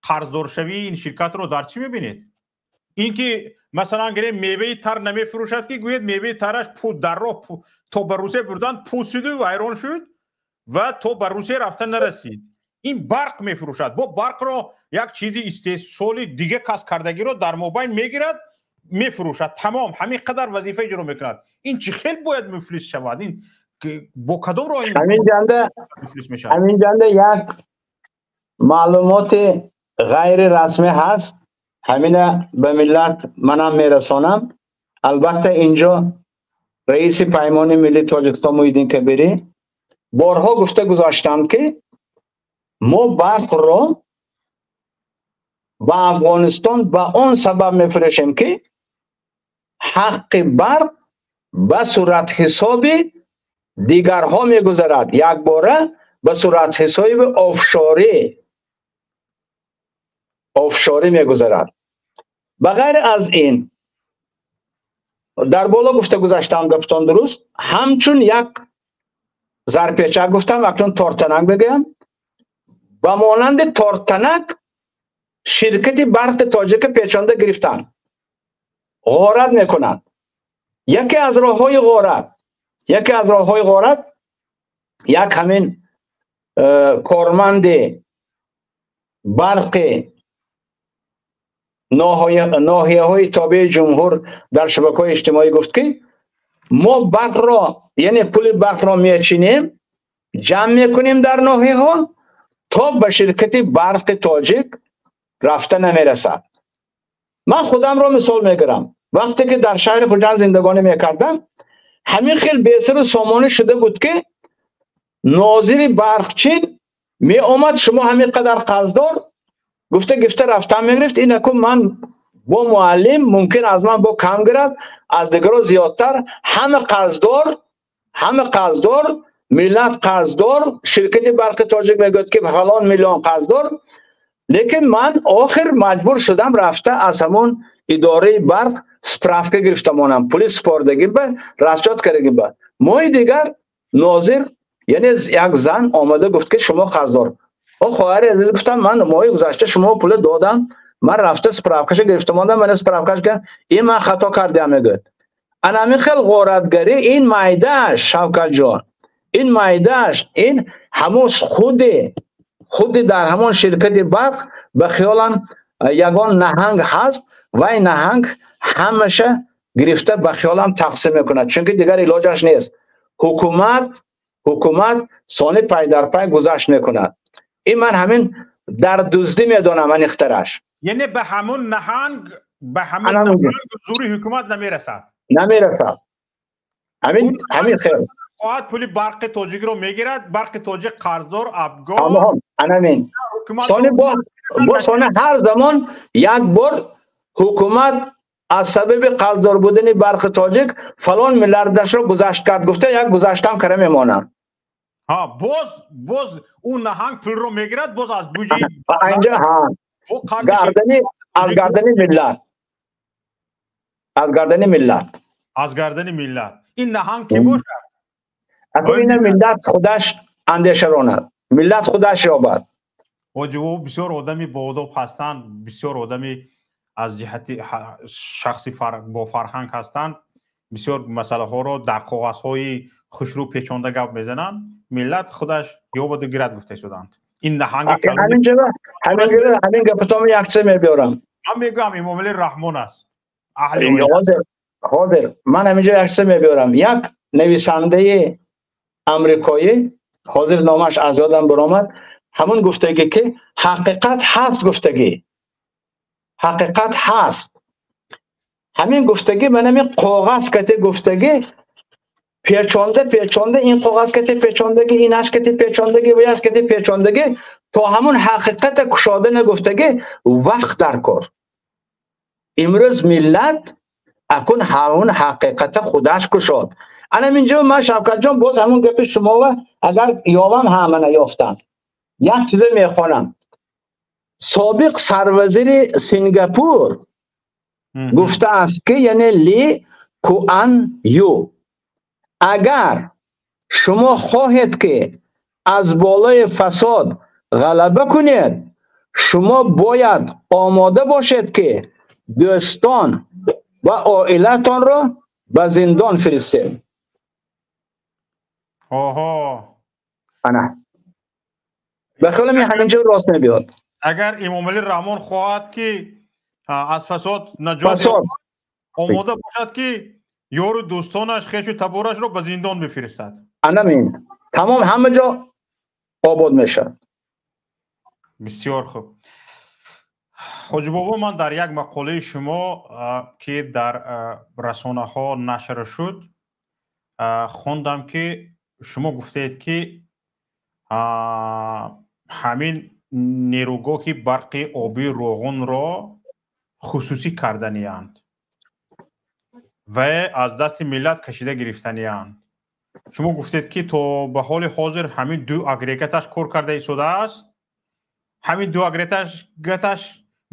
[SPEAKER 1] қарздоршавии ин ширкатро дар чӣ мебинед? Ин ки, масалан, гирем, меваи тар намефурӯшад, ки гӯед меваи тараш дар роҳ то ба Русия бурдан пусиду вайрон шуд ва то ба Русия рафта нарасид. Ин барқ мефурӯшад, бо барқро як чизи истеҳсоли дига кас кардагиро дар мобайн мегирад, мефурӯшад, тамом, ҳамин қадар вазифа иҷро мекунад. Ин чӣ хел бояд муфлис шавад? Ин Бо кадом роҳ
[SPEAKER 2] ҳамин ҷанда як маълумоти ғайрирасмӣ ҳаст, ҳамина ба миллат манам мерасонам. Албатта инҷо раиси Паймони миллии Тоҷикистон Муҳиддин Кабирӣ борҳо гуфта гузаштанд, ки мо барқро ба Афғонистон ба он сабаб мефурӯшем, ки ҳаққи барқ ба суратҳисоби дигарҳо мегузарад, якбора ба суратҳисоби офшорӣ мегузарад. Ба ғайр аз ин дар боло гуфта гузаштам, гаптон дуруст, ҳамчун як зарпечак гуфтам, акнун тортанак мегӯям. Ба монанди тортанак ширкати барқи тоҷика печонда гирифтанд, ғорат мекунанд. Яке аз роҳҳои ғорат, як ҳамин корманди барқи ноҳияҳои тобеи ҷумҳур дар шабакаҳои иҷтимоӣ гуфт, ки мо барқро, яъне пули барқро мечинем, ҷамъ мекунем дар ноҳияҳо, то ба ширкати барқи тоҷик рафта намерасад. Ман худамро мисол мегирам. Вақте ки дар шаҳри Хуҷанд зиндагонӣ мекардам, ҳамин хел бесару сомонӣ шуда буд, ки нозири барқчин меомад, шумо ҳамин қадар қарздор гуфта гифта рафтан мегирифт. Инаку ман бо муаллим мумкин аз ман бо кам гирад, аз дигаро зиёдтар. Ҳама қарздор, миллат қарздор, ширкати барқи тоҷик мегӯяд, ки фалон миллион қарздор. Лекин ман охир маҷбур шудам рафта аз ҳамон идораи барқ справка гирифта монам, пули супордагӣ ба расчёт кардагӣ ба. Моҳи дигар нозир, яъне як зан омада гуфт, ки шумо қарздор. О хоҳари азиз, гуфтам, ман моҳи гузашта шумо пула додам, ман рафта справкаша гирифта мондам, ман справкаш гирифтам, ин ман хато кардам, мегӯяд. Ана ҳамин хел ғоратгарӣ, ин майдааш, Шавкатҷон, ин майдааш, ин ҳамон худи дар ҳамон ширкати барқ ба хиёлам ягон наҳанг ҳаст, вай наҳанг ҳамаша гирифта ба хиёлам тақсим мекунад, чунки дигар илоҷаш нест. Ҳукумат сони пай дар пай гузашт мекунад. Ин ман ҳамин дар дуздӣ медонам анихтараш.
[SPEAKER 1] Яъне ба ҳамон наҳанг, ба ҳамон наҳанг зури ҳукумат намерасад.
[SPEAKER 2] Намерасад. Ҳамин хел.
[SPEAKER 1] Хоҳад пули барқи тоҷикро мегирад, барқи тоҷик қарздор, абгор.
[SPEAKER 2] Анамин. Сони бо сони ҳар замон як бор ҳукумат аз сабаби қарздор будани барқи тоҷик фалон миллиардашро гузашт кард гуфта, як гузаштам кара мемонам.
[SPEAKER 1] Ҳа, боз ӯ наҳанг пулро мегирад, боз аз буҷаи
[SPEAKER 2] инҷа, ҳа, аз гардани миллат, аз гардани миллат,
[SPEAKER 1] аз гардани миллат. Ин наҳанг ки бошад?
[SPEAKER 2] Акун ина миллат худаш андеша ронад, миллат худаш ёбад.
[SPEAKER 1] Ҳоҷи, ӯ бисёр одами боодоб ҳастанд, бисёр одами аз ҷиҳати шахси бо фарҳанг ҳастанд, бисёр масъалаҳоро дар коғазҳои хушрӯ печонда гап мезананд. Миллат худаш ёбаду гирад гуфта шуданд. Ин наҳанги
[SPEAKER 2] ҳамин гапатон як чиз мебиёрам.
[SPEAKER 1] Ман мегӯям Эмомалӣ Раҳмон аст.
[SPEAKER 2] Ҳозир ман ҳаминҷо як чиз мебиёрам. Як нависандаи амрикоӣ, ҳозир номаш аз ёдам баромад, ҳамон гуфтагӣ, ки ҳақиқат ҳаст, гуфтагӣ ҳақиқат ҳаст. Ҳамин гуфтагӣ ман ҳамин коғаз кате гуфтагӣ печонда печонда, ин коғаз кате печондагӣ, инаш кате печондагӣ ва яш кате печондагӣ, то ҳамон ҳақиқата кушода нагуфтагӣ вақт дар кор. Имрӯз миллат акун ҳамон ҳақиқата худаш кушод. Ана инҷо ман Шавкатҷон боз ҳамон гапи шумова агар ёвам, ҳамана ёфтам. Як чизе мехонам. Собиқ сарвазири Сингапур гуфтааст, ки яъне Ли Куан Ю, агар шумо хоҳед, ки аз болои фасод ғалаба кунед, шумо бояд омода бошед, ки дӯстон ва оилатонро ба зиндон фиристед.
[SPEAKER 1] Оҳо.
[SPEAKER 2] Ана. Ба хаёлам ин ҳаминҷо рост мебиёд.
[SPEAKER 1] Агар Эмомалӣ Раҳмон хоҳад, ки аз фасод наҷот ёбад, омода бошад, ки ёру дӯстонаш, хешу таборашро ба зиндон бифиристад.
[SPEAKER 2] Анамин тамом ҳама ҷо обод мешавад.
[SPEAKER 1] Бисёр хуб. Ҳоҷибобо, ман дар як мақолаи шумо, ки дар расонаҳо нашр шуд, хондам, ки шумо гуфтаед, ки ҳамин нерӯгоҳи барқи обии Роғунро хусусӣ карданианд ва аз дасти миллат кашида гирифтанианд. Шумо гуфтед, ки то ба ҳоли ҳозир ҳамин ду агрегаташ кор карда истодааст, ҳамин ду агрегаташ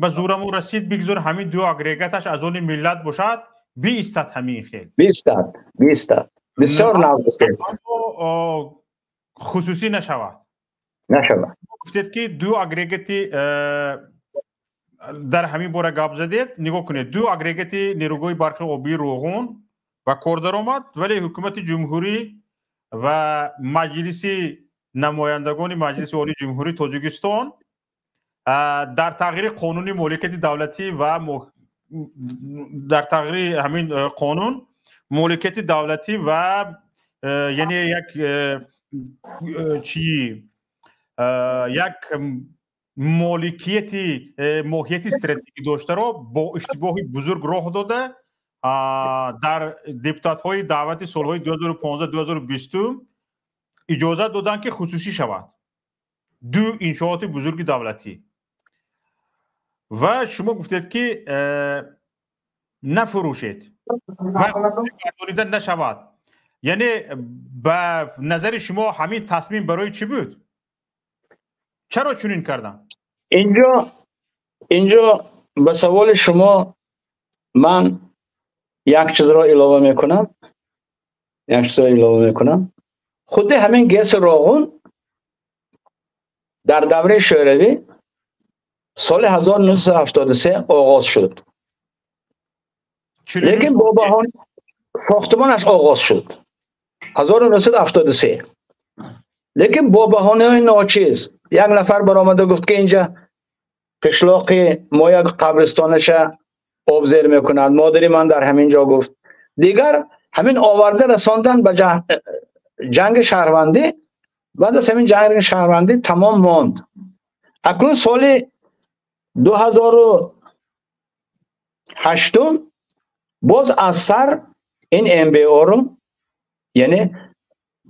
[SPEAKER 1] ба зӯрамон расид, бигзор ҳамин ду агрегаташ аз они миллат бошад, биистад ҳамин хел.
[SPEAKER 2] Биистад, биистад. Бисёр нағз гуфтед.
[SPEAKER 1] Хусусӣ нашавад.
[SPEAKER 2] Нашавад.
[SPEAKER 1] Гуфтед, ки ду агрегати, дар ҳамин бора гап задед, нигоҳ кунед, ду агрегати нерӯгоҳи барқи обии Роғун ба кор даромад, вале ҳукумати ҷумҳурӣ ва Маҷлиси намояндагони Маҷлиси Олии Ҷумҳурии Тоҷикистон дар тағйири қонуни моликияти давлатӣ ва дар тағйири ҳамин қонун моликияти давлатӣ ва яъне як чи як моликияти моҳияти стратегӣ доштаро бо иштибоҳи бузург роҳ дода, дар депутатҳои даъвати солҳои 2015-2020 иҷозат доданд, ки хусусӣ шавад ду иншооти бузурги давлатӣ. Ва шумо гуфтед, ки нафурӯшед ва гардонида нашавад. Яъне ба назари шумо ҳамин тасмим барои чӣ буд? Чаро чунин карданд?
[SPEAKER 2] Инҷо ба саволи шумо ман як чизро илова мекунам, як чизро илова мекунам. Худи ҳамин ГЭСи Роғун дар давраи Шӯравӣ соли 1973 оғоз шуд, лекин бо баҳона сохтмонаш оғоз шуд 1973, лекин бо баҳонаҳои ночиз як нафар баромада гуфт, ки инҷа қишлоқи мо як қабристонаша об зер мекунад, модари ман дар ҳамин ҷо гуфт. Дигар ҳамин оварда расондан ба ҷанги шаҳрвандӣ, баъд аз ҳамин ҷанги шаҳрвандӣ тамом монд. Акнун соли 2008 боз аз сар ин МБО-ро, яъне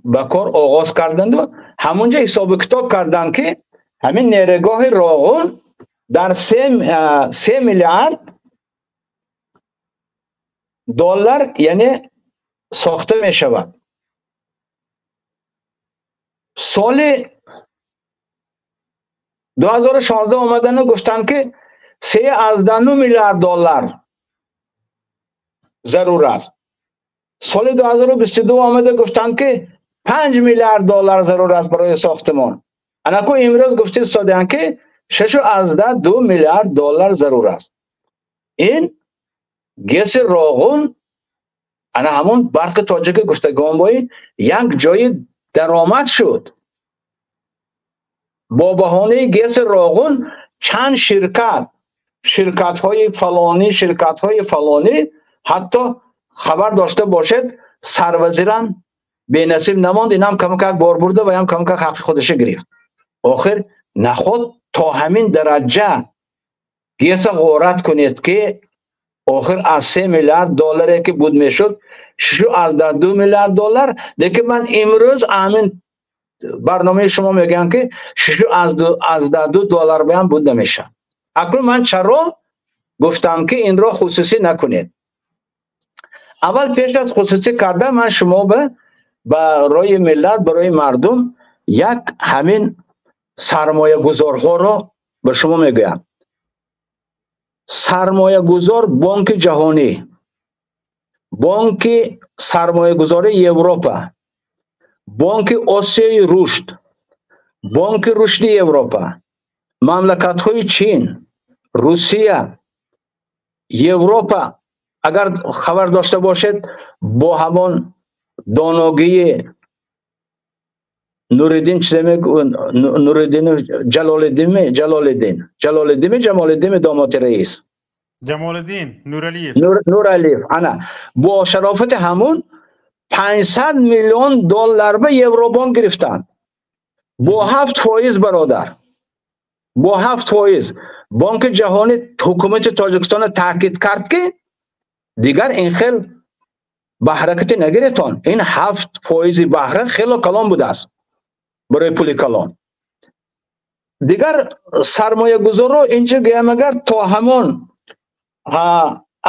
[SPEAKER 2] ба кор оғоз карданду ҳамунҷо ҳисобу китоб карданд, ки ҳамин нерӯгоҳи Роғун дар 3 миллиард доллар, яъне сохта мешавад. Соли 2016 омадану гуфтанд, ки 3,9 миллиард доллар зарур аст. Соли 2022 омада гуфтанд, ки 5 миллиард доллар зарур аст барои сохтмон. Анаку имрӯз гуфта истодаанд, ки 6,2 миллиард доллар зарур аст. Ин ГЭСи Роғун ана ҳамон барқи тоҷики гуфтагон бои як ҷои даромад шуд. Бо баҳонаи ГЭСи Роғун чанд ширкат, ширкатҳои фалонӣ, ширкатҳои фалонӣ, ҳатто хабар дошта бошед, сарвазирам бенасиб намонд, инам камакак бор бурда ва ям камакак ҳаққи худаша гирифт. Охир наход то ҳамин дараҷа ГЭСа ғорат кунед, ки охир аз 3 миллиард долларе ки буд мешуд 6,2 миллиард доллар. Лекин ман имрӯз ҳамин барномаи шумо мегӯям, ки 6,2 доллар баям буд намешавад. Акнун ман чаро гуфтам, ки инро хусусӣ накунед? Аввал пеш аз хусусӣ кардан ман шумо барои миллат, барои мардум як ҳамин сармоягузорҳоро ба шумо мегӯям. Сармоягузор Бонки Ҷаҳонӣ, Бонки сармоягузории Европа, Бонки Осиёи рушд, Бонки рушди Европа, мамлакатҳои Чин, Русия, Европа, агар хабар дошта бошед, бо ҳамон доногии Нуриддин, чизе, Нуриддин Ҷалолиддин, Ҷалолиддин, Ҷалолиддин, Ҷамолиддин, домоди раис.
[SPEAKER 1] Ҷамолиддин Нуралиев.
[SPEAKER 2] Нуралиев, ана бо шарофати ҳамун. 500 миллион доллар ба Евробонк гирифтанд. Бо 7%, бародар. Бо 7%. Бонки ҷаҳонӣ ҳукумати Тоҷикистонро таъкид кард, ки дигар ин хел баҳракати нагиретон. Ин 7% баҳра хело калон будааст барои пули калон. Дигар сармоягузорро инҷо гӯям, агар то ҳамон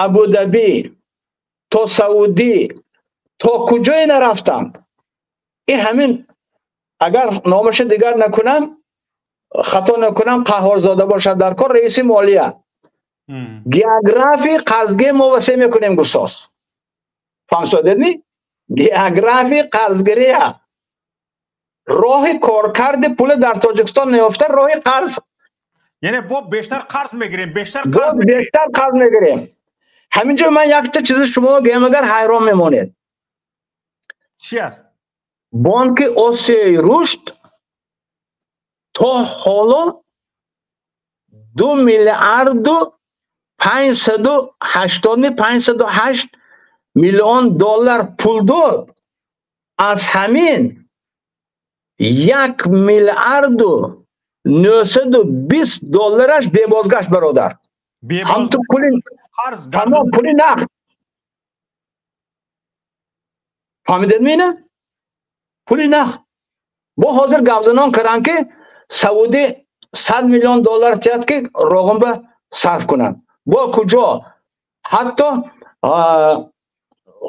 [SPEAKER 2] Абудаби, то Саудӣ, то куҷое нарафтанд. Ин ҳамин, агар номаша дигар накунам, хато накунам, Қаҳҳорзода бошад дар кор, раиси молия. Географии қарзгӣ мо васеъ мекунем, гуфтоз. Фаҳмсодед ми? Географии қарзгирия. Роҳи коркарди пул дар Тоҷикистон наёфта, роҳи қарз.
[SPEAKER 1] Яъне бо бештар қарз мегирем, бештар қарз.
[SPEAKER 2] Бештар қарз мегирем. Ҳаминҷо ман якта чизи шумо гӯям, агар ҳайрон мемонед.
[SPEAKER 1] Чӣ аст?
[SPEAKER 2] Бонки Осиёи рушд то ҳоло 2 миллиарду 588 миллион доллар пул дод. Аз ҳамин 1 миллиарду 920 доллараш бебозгашт, бародар. Ҳамту пули тамом, пули нақд. Фаҳмидед мина? Пули нақд. Бо ҳозир гапзанон карданд, ки Саудӣ 100 миллион доллар тиҳад, ки Роғун ба сарф кунанд. Бо куҷо? Ҳатто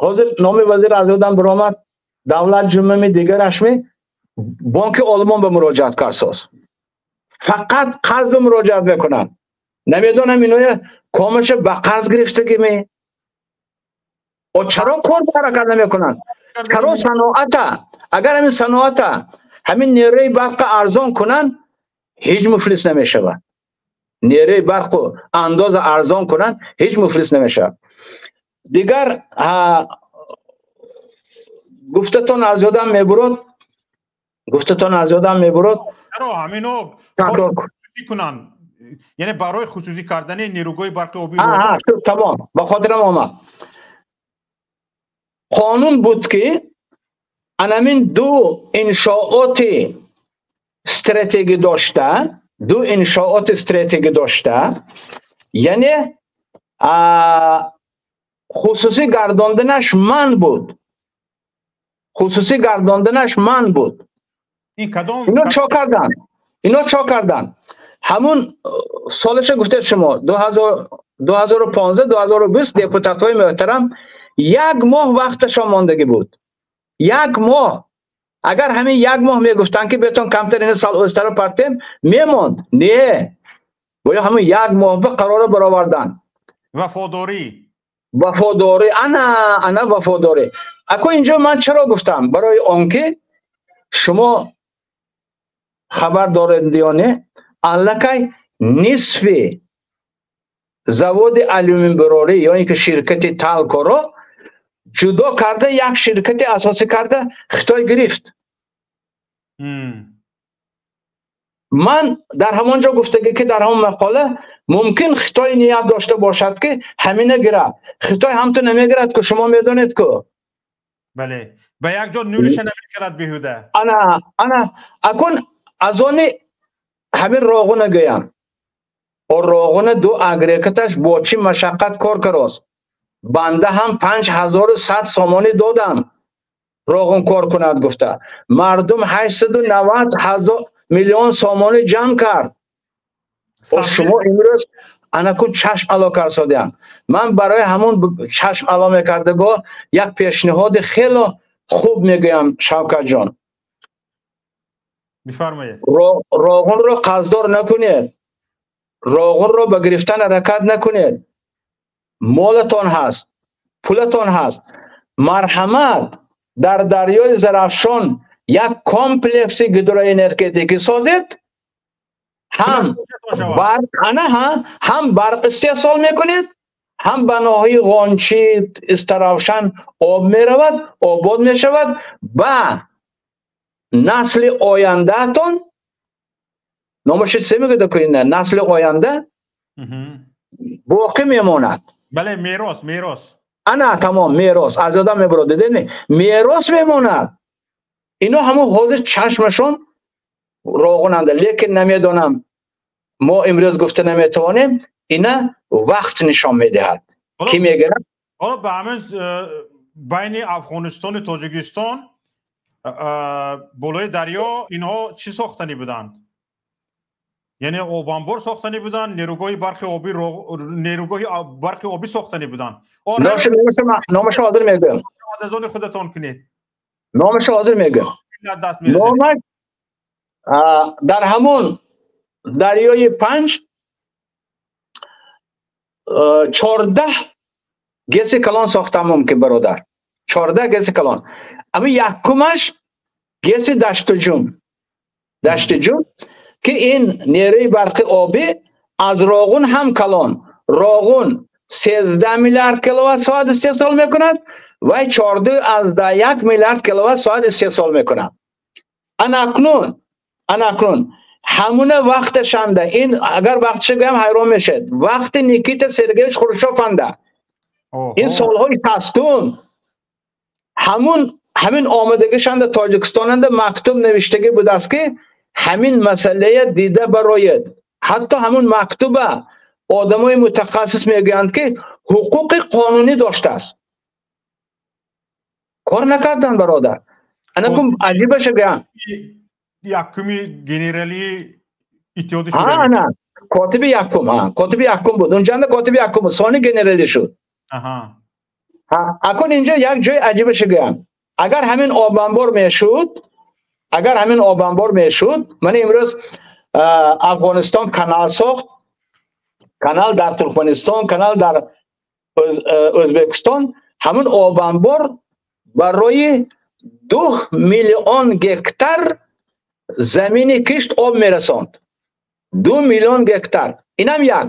[SPEAKER 2] ҳозир номи вазир аз ёдам биромад, Давлат Ҷумъами, дигарашми, Бонки Олмон ба муроҷиат кардсоз. Фақат қарз ба муроҷиат мекунанд. Намедонам, иноя комаша ба қарз гирифтагими? О, чаро кор ҳаракат намекунанд? Чаро саноата? Агар ҳамин саноата, ҳамин нерӯи барқа арзон кунанд, ҳеҷ муфлис намешавад. Нерӯи барқу андоза арзон кунанд, ҳеҷ муфлис намешавад. Дигар гуфтатон аз ёдам мебурод, гуфтатон аз ёдам мебурод.
[SPEAKER 1] Чаро ҳамино кунанд? Яъне барои хусусӣ кардани нерӯгоҳи барқи обӣ.
[SPEAKER 2] Аҳа, тамом, ба хотирам омад. Қонун буд, ки анамин ду иншооти стратегӣ дошта, ду иншооти стратегӣ дошта, яъне хусусӣ гардонданаш манъ буд. Хусусӣ гардонданаш манъ буд.
[SPEAKER 1] Ин кадом?
[SPEAKER 2] Ино чо карданд? Ино чо карданд? Ҳамун солаша гуфтед шумо, 2015, 2020, депутатҳои муҳтарам, як моҳ вақташон мондагӣ буд. Як моҳ. Агар ҳамин як моҳ мегуфтанд, ки бетон камтар ина сал ӯзтара партем, мемонд. Не, бояд ҳамун як моҳ ба қарора баровардан.
[SPEAKER 1] Вафодорӣ.
[SPEAKER 2] Вафодорӣ, ана вафодорӣ. Ако инҷо ман чаро гуфтам? Барои он ки шумо хабар доред ё не, аллакай нисфи заводи алюминбирорӣ ё ин ки ширкати Талкоро ҷудо карда, як ширкати асосӣ карда Хитой гирифт. Ман дар ҳамон ҷо гуфтагӣ, ки дар ҳамон мақола мумкин Хитой ният дошта бошад, ки ҳамина гирад. Хитой ҳамту намегирад, ку шумо медонед ку.
[SPEAKER 1] Бале, ба як ҷо нуриша намекарад беҳуда.
[SPEAKER 2] Ана акун аз они ҳамин Роғуна гӯям. О, Роғуна ду агрегаташ бо чӣ машаққат кор карост. Банда ҳам 5100 сомонӣ додам, Роғун кор кунад гуфта. Мардум 890 ҳазор миллион сомонӣ ҷамъ кард. Шумо имрӯз анакун чашм ало карсодиам. Ман барои ҳамун чашм ало мекардагоҳ як пешниҳоди хело хуб мегӯям, Шавкатҷон.
[SPEAKER 1] Бифармоед.
[SPEAKER 2] Роғунро қарздор накунед. Роғунро ба гирифтан ҳаракат накунед. Молатон ҳаст, пулатон ҳаст. Марҳамат, дар дарёи Зарафшон як комплекси гидроэнергетикӣ созед, ҳам барқ, ана ҳам барқ истеҳсол мекунед, ҳам ба ноҳияи Ғончи, Истаравшан об меравад, обод мешавад, ба насли ояндаатон номаши чӣ мегӯяд, насли оянда боқӣ мемонад.
[SPEAKER 1] Бале, мерос, мерос.
[SPEAKER 2] Ана тамом мерос аз ёдам мебарад, дидед? Мерос мемонад. Ино ҳамон ҳозир чашмашон роғунанда, лекин намедонам, мо имрӯз гуфта наметавонем, ина вақт нишон медиҳад. Ки мегирад?
[SPEAKER 1] Ҳоло ба ҳамин байни Афғонистону Тоҷикистон болои дарё инҳо чӣ сохтанӣ буданд? Яъне обанбор сохтанӣ буданд, нерӯгоҳи барқи обӣ, нерӯгоҳи барқи обӣ сохтанӣ буданд.
[SPEAKER 2] Номашо ҳозир мегӯям.
[SPEAKER 1] Аз они худатон кунед.
[SPEAKER 2] Номашо ҳозир мегӯям. Номаш дар ҳамон дарёи Панҷ 14 ГЭСи калон сохта мумкин, бародар. 14 ГЭСи калон. Ами якумаш ГЭСи Даштуҷум. Даштуҷум ки ин нерӯи барқи обӣ аз Роғун ҳам калон. Роғун 13 миллиард киловатт соат истеҳсол мекунад ва 14.1 миллиард киловатт соат истеҳсол мекунад. Анакнун ҳамуна вақташанда, ин агар вақтша гӯям ҳайрон мешавед. Вақти Никита Сергеевич Хрущев анда. Ин солҳои 60 ҳамин омадагишанда Тоҷикистонанда мактуб навиштагӣ будааст, ки ҳамин масъалая дида барояд. Ҳатто ҳамун мактуба одамои мутахассис мегӯянд, ки ҳуқуқи қонунӣ доштааст. Кор накардан, бародар. Анакун аҷибаша гӯям.
[SPEAKER 1] Якуми генералии Иттиҳоди Шӯравӣ.
[SPEAKER 2] Ана, котиби якум, котиби якум буд. Унҷанда котиби якум буд, сони генералӣ шуд. Акун инҷо як ҷои аҷибаша гӯям. Агар ҳамин обанбор мешуд, агар ҳамин обанбор мешуд, ман имрӯз Афғонистон канал сохт, канал дар Туркманистон, канал дар Ӯзбекистон, ҳамин обанбор барои 2 миллион гектар замини кишт об мерасонд. 2 миллион гектар. Инам як.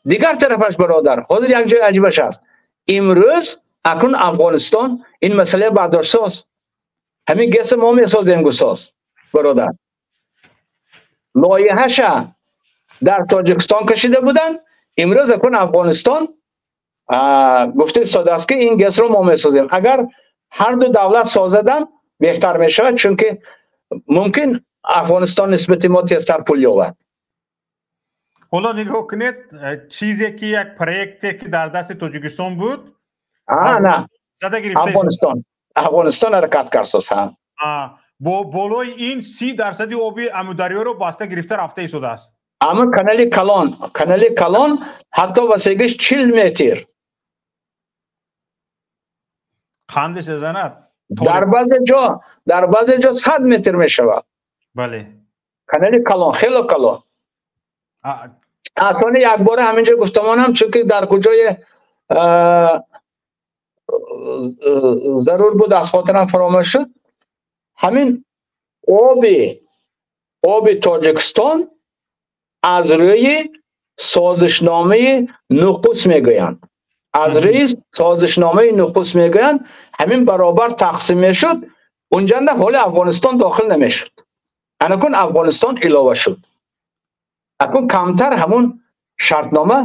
[SPEAKER 2] Дигар тарафаш, бародар, ҳозир як ҷои аҷибаш аст. Имрӯз акнун Афғонистон ин масъала бардоштсоз. Ҳамин ГЭС мо месозем гусоз, бародар. Лоиҳаша дар Тоҷикистон кашида буданд. Имрӯз акнун Афғонистон гуфта истодааст, ки ин ГЭСро мо месозем. Агар ҳар ду давлат созадам беҳтар мешавад, чунки мумкин Афғонистон нисбати мо тезтар пул ёбад.
[SPEAKER 1] Ҳоло нигоҳ кунед, чизе ки як проекте ки дар дасти Тоҷикистон буд, зада гирифта
[SPEAKER 2] Афғонистон ҳаракат кард.
[SPEAKER 1] Бо болои ин 30% оби Амударёро баста гирифта рафта истодааст.
[SPEAKER 2] Ама канали калон, канали калон ҳатто васегиш 40 метр.
[SPEAKER 1] Қандеш занад?
[SPEAKER 2] Дар баъзе ҷо 100 метр мешавад.
[SPEAKER 1] Бале.
[SPEAKER 2] Канали калон, хеле калон. Асони якбора ҳаминҷо гуфтамонам, чунки дар куҷои зарур буд аз хотирам фаромӯш шуд. Ҳамин оби Тоҷикистон аз рӯи созишномаи Нуқус мегӯянд. Аз рӯи созишномаи Нуқус мегӯянд, ҳамин баробар тақсим мешуд. Унҷанда ҳоли Афғонистон дохил намешуд. Анакун Афғонистон илова шуд. Акун камтар ҳамун шартнома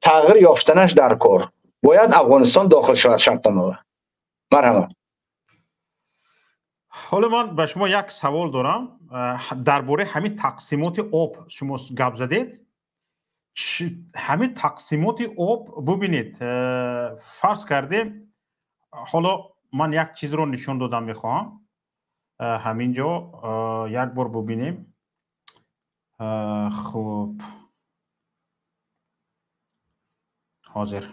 [SPEAKER 2] тағйир ёфтанаш дар кор. Бояд Афғонистон дохил шавад шартнома. Марҳамат.
[SPEAKER 1] Ҳоло ман ба шумо як савол дорам дар бораи ҳамин тақсимоти об. Шумо гап задед. Ҳамин тақсимоти об бубинед, фарз кардем, ҳоло ман як чизро нишон додам мехоҳам. Ҳамин ҷо як бор бубинем. Хуб, ҳозир.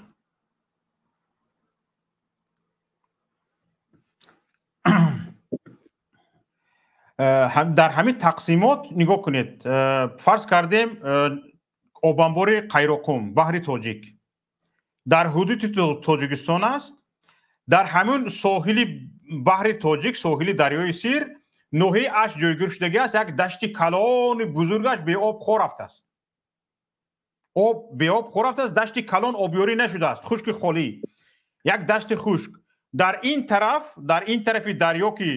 [SPEAKER 1] Дар ҳамин тақсимот нигоҳ кунед, фарз кардем обанбори Қайроқум, баҳри Тоҷик дар ҳудуди Тоҷикистон аст. Дар ҳамин соҳили баҳри Тоҷик, соҳили дарёи Сир, ноҳияи Ашт ҷойгир шудагӣ аст. Як дашти калони бузургаш беоб хор рафтааст. Об беоб хор рафтааст, дашти калон обёрӣ нашудааст, хушки холӣ, як дашти хушк. Дар ин тараф, дар ин тарафи дарё ки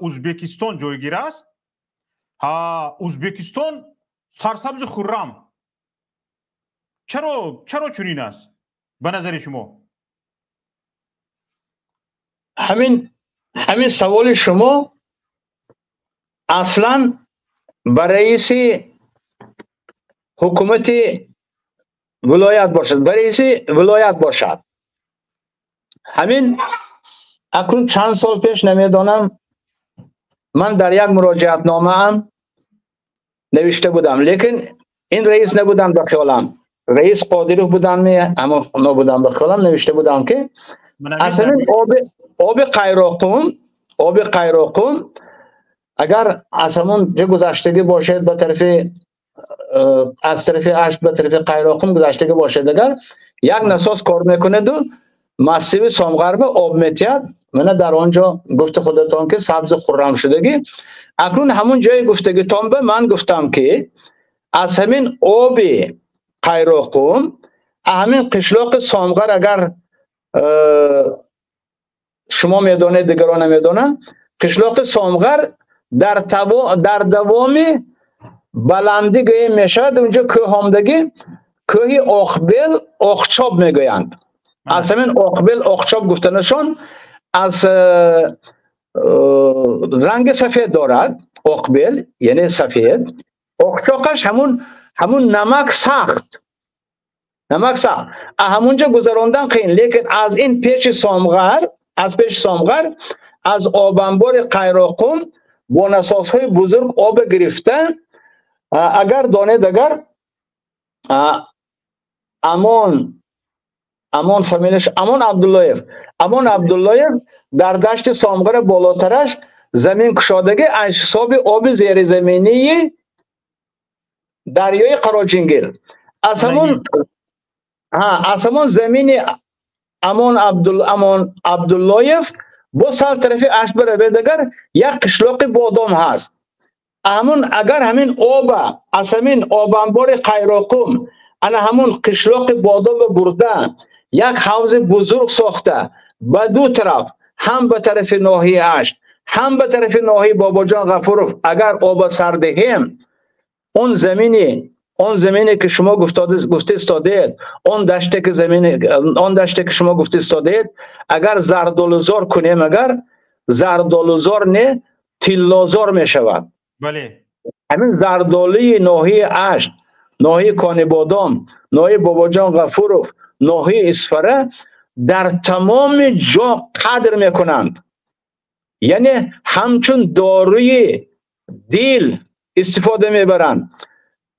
[SPEAKER 1] Ӯзбекистон ҷойгир аст, Ӯзбекистон сарсабзи хуррам. Чаро чунин аст ба назари шумо?
[SPEAKER 2] Ҳамин саволи шумо аслан ба раиси ҳукумати вилоят бошад, ба раиси вилоят бошад. Ҳамин акнун чанд сол пеш намедонам, ман дар як муроҷиатномаам навишта будам, лекин ин раис набудам ба хаёлам, раис Қодиров буданд, аммо набудам ба хаёлам, навишта будам ки аслан оби Қайроқум, оби Қайроқум агар аз ҳамон ҷо гузаштагӣ бошад, ба тарафи аз тарафи Ашт ба тарафи Қайроқум гузаштагӣ бошад, агар як насос кор мекунаду массиви Сомғар ба об метиҳад, мана дар он ҷо гуфти худатон ки сабзу хуррам шудагӣ. Акнун ҳамон ҷои гуфтагитон ба ман гуфтам ки аз ҳамин оби Қайроқум ҳамин қишлоқи Сомғар, агар шумо медонед, дигарон намедонанд, қишлоқи Сомғар дар давоми баландӣ гӯем мешавад, унҷо кӯҳ омдагӣ, кӯҳи Оқбел Оқчоб мегӯянд. Аз ҳамин Оқбел Оқчоб гуфтанашон аз ранги сафед дорад, Оқбел яъне сафед, Оқчоқаш ҳамун намак сахт, намак сахт, ҳамунҷо гузарондан қиин, лекин аз ин пеши Сомғар, аз пеши Сомғар аз обанбори Қайроқум бо насосҳои бузург об гирифта, агар донед, агар Амон фамилияш Амон Абдуллоев, Амон Абдуллоев дар дашти Сомғар болотараш замин кушодагӣ аз ҳисоби оби зеризаминии дарёи Қароҷингил, аз ҳамон замини Амон Абдуллоев бо сал тарафи Ашт баравед, агар як қишлоқи Бодом ҳаст, ҳамон агар ҳамин оба аз ҳамин обанбори Қайроқум ана ҳамон қишлоқи Бодом бурда як ҳавзи бузург сохта ба ду тараф, ҳам ба тарафи ноҳияи Ашт, ҳам ба тарафи ноҳияи Бобоҷон Ғафуров агар оба сар диҳем, он замине ки шумо гуфта истодед, он даште ки замин, он даште ки шумо гуфта истодед, агар зардолузор кунем, агар зардолузор не, тиллозор мешавад.
[SPEAKER 1] Бале.
[SPEAKER 2] Ҳамин зардолуи ноҳияи Ашт, ноҳияи Конибодом, ноҳияи Бобоҷон Ғафуров, ноҳияи Исфара дар тамоми ҷо қадр мекунанд. Яъне ҳамчун доруи дил истифода мебаранд.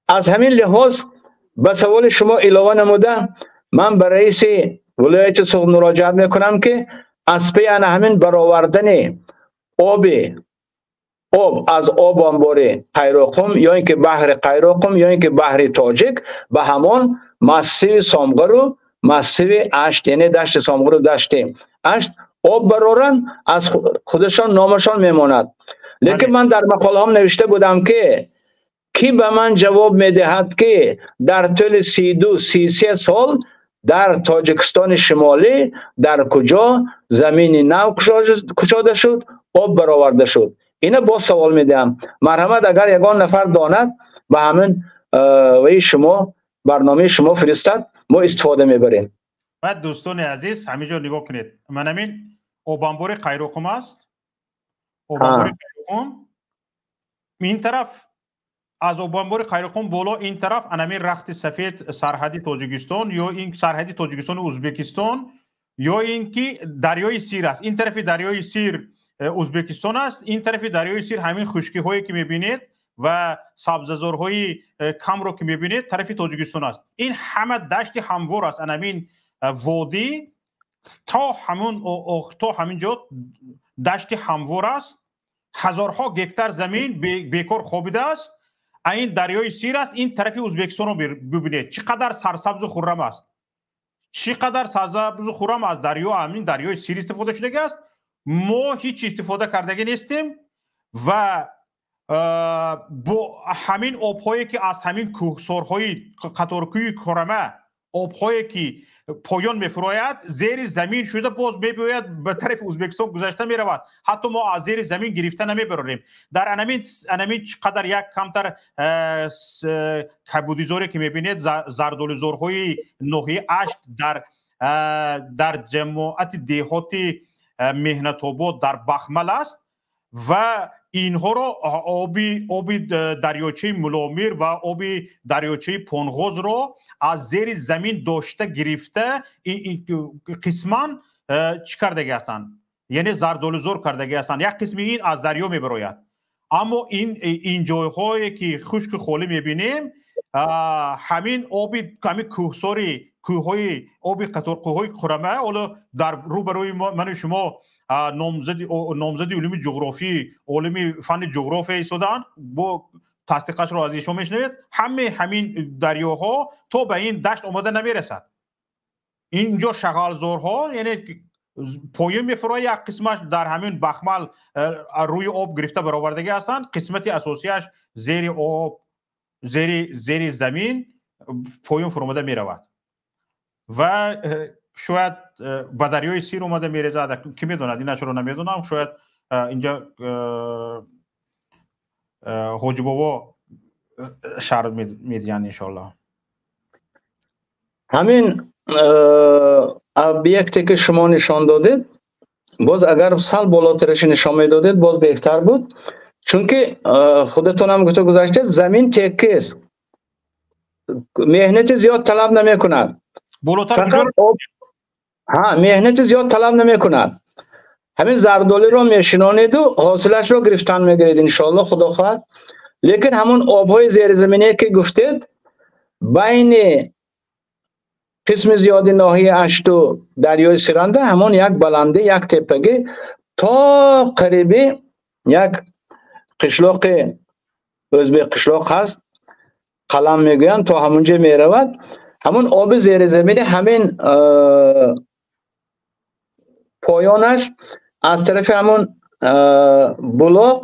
[SPEAKER 2] Аз ҳамин лиҳоз ба саволи шумо илова намуда, ман ба раиси вилояти Суғд муроҷиат мекунам ки аз паи ана ҳамин баровардани об аз обанбори Қайроқум ё ин ки баҳри Қайроқум ё ин ки баҳри Тоҷик ба ҳамон массиви Сомғару массиви Ашт, яъне дашти Сомғару дашти Ашт об бароранд, аз худашон номашон мемонад. Лекин ман дар мақолаҳом навишта будам ки ки ба ман ҷавоб медиҳад ки дар тӯли 32-33 сол дар Тоҷикистони Шимолӣ дар куҷо замини нав кушода шуд, об бароварда шуд? Ина боз савол медиҳам. Марҳамат, агар ягон нафар донад ба ҳамин ваи шумо, барномаи шумо фиристад, мо истифода мебарем.
[SPEAKER 1] Баъд дӯстони азиз, ҳамин ҷо нигоҳ кунед. Ман ҳамин обанбори Қайроқум аст. Обанбори Қайроқум ин тараф аз обанбори Қайроқум боло ин тараф анамин рахти сафед сарҳади Тоҷикистон ё ин сарҳади Тоҷикистону Ӯзбекистон ё ин ки дарёи Сир аст. Ин тарафи дарёи Сир Ӯзбекистон аст, ин тарафи дарёи Сир ҳамин хушкиҳое ки мебинед ва сабзазорҳои камро ки мебинед тарафи Тоҷикистон аст. Ин ҳама дашти ҳамвор аст. Анамин водӣ то ҳамин ҷо дашти ҳамвор аст. Ҳазорҳо гектар замин бекор хобидааст. Ин дарёи Сир аст, ин тарафи Ӯзбекистонро бибинед, чӣ қадар сарсабзу хуррам аст, чӣ қадар сарсабзу хуррам аз дарё, ҳамин дарёи Сир истифода шудагӣ аст. Мо ҳеҷ истифода кардагӣ нестем ва бо ҳамин обҳое ки аз ҳамин кӯҳсорҳои қаторкӯи Корама, обҳое ки поён мефурояд, зери замин шуда боз мебиёяд ба тарафи Ӯзбекистон гузашта меравад. Ҳатто мо аз зери замин гирифта намебарорем. Дар анамин чӣ қадар як камтар кабудизоре ки мебинед, зардолузорҳои ноҳияи Ашт дар ҷамоати деҳоти Меҳнатобод дар Бахмал аст ва инҳоро оби дарёчаи Муломир ва оби дарёчаи Понғозро аз зери замин дошта гирифта қисман чӣ кардаги ҳастанд, яъне зардолузор кардаги ҳастанд. Як қисми ин аз дарё мебарояд, аммо ин ҷойҳое ки хушку холӣ мебинем, ҳамин оби ҳамин кӯҳсори кӯҳҳои оби қаторкӯҳҳои Хурама ҳоло дар рӯбарӯи ману шумо номзади улуми ҷуғрофӣ, олими фанни ҷуғрофия истодаанд, бо тасдиқашро аз ишон мешунавед. Ҳамаи ҳамин дарёҳо то ба ин дашт омада намерасад. Инҷо шағалзорҳо, яъне поён мефурояд, як қисмаш дар ҳамин Бахмал рӯи об гирифта баровардагӣ ҳастанд, қисмати асосияш зери об, зери замин поён фуромада меравад ва шояд ба дарёи Сир омада мерезад, ки медонад, инашро намедонам. Шояд инҷа Ҳоҷибобо шарҳ медиҳанд, иншоаллоҳ.
[SPEAKER 2] Ҳамин объекте ки шумо нишон додед, боз агар сал болотараши нишон медодед, боз беҳтар буд, чунки худатон ҳам гуфта гузаштед, замин текист, меҳнати зиёд талаб намекунад. Меҳнати зиёд талаб намекунад. Ҳамин зардолиро мешинонеду ҳосилашро гирифтан мегиред, иншоаллоҳ, худо хоҳад. Лекин ҳамон обҳои зеризаминие ки гуфтед, байни қисми зиёди ноҳияи Ашту дарёи Сиранда ҳамон як баландӣ, як теппагӣ то қариби як қишлоқи ӯзбек қишлоқ ҳаст, Қалам мегӯянд, то ҳамонҷо меравад. Ҳамон оби зеризаминӣ ҳамин поёнаш аз тарафи ҳамон булоқ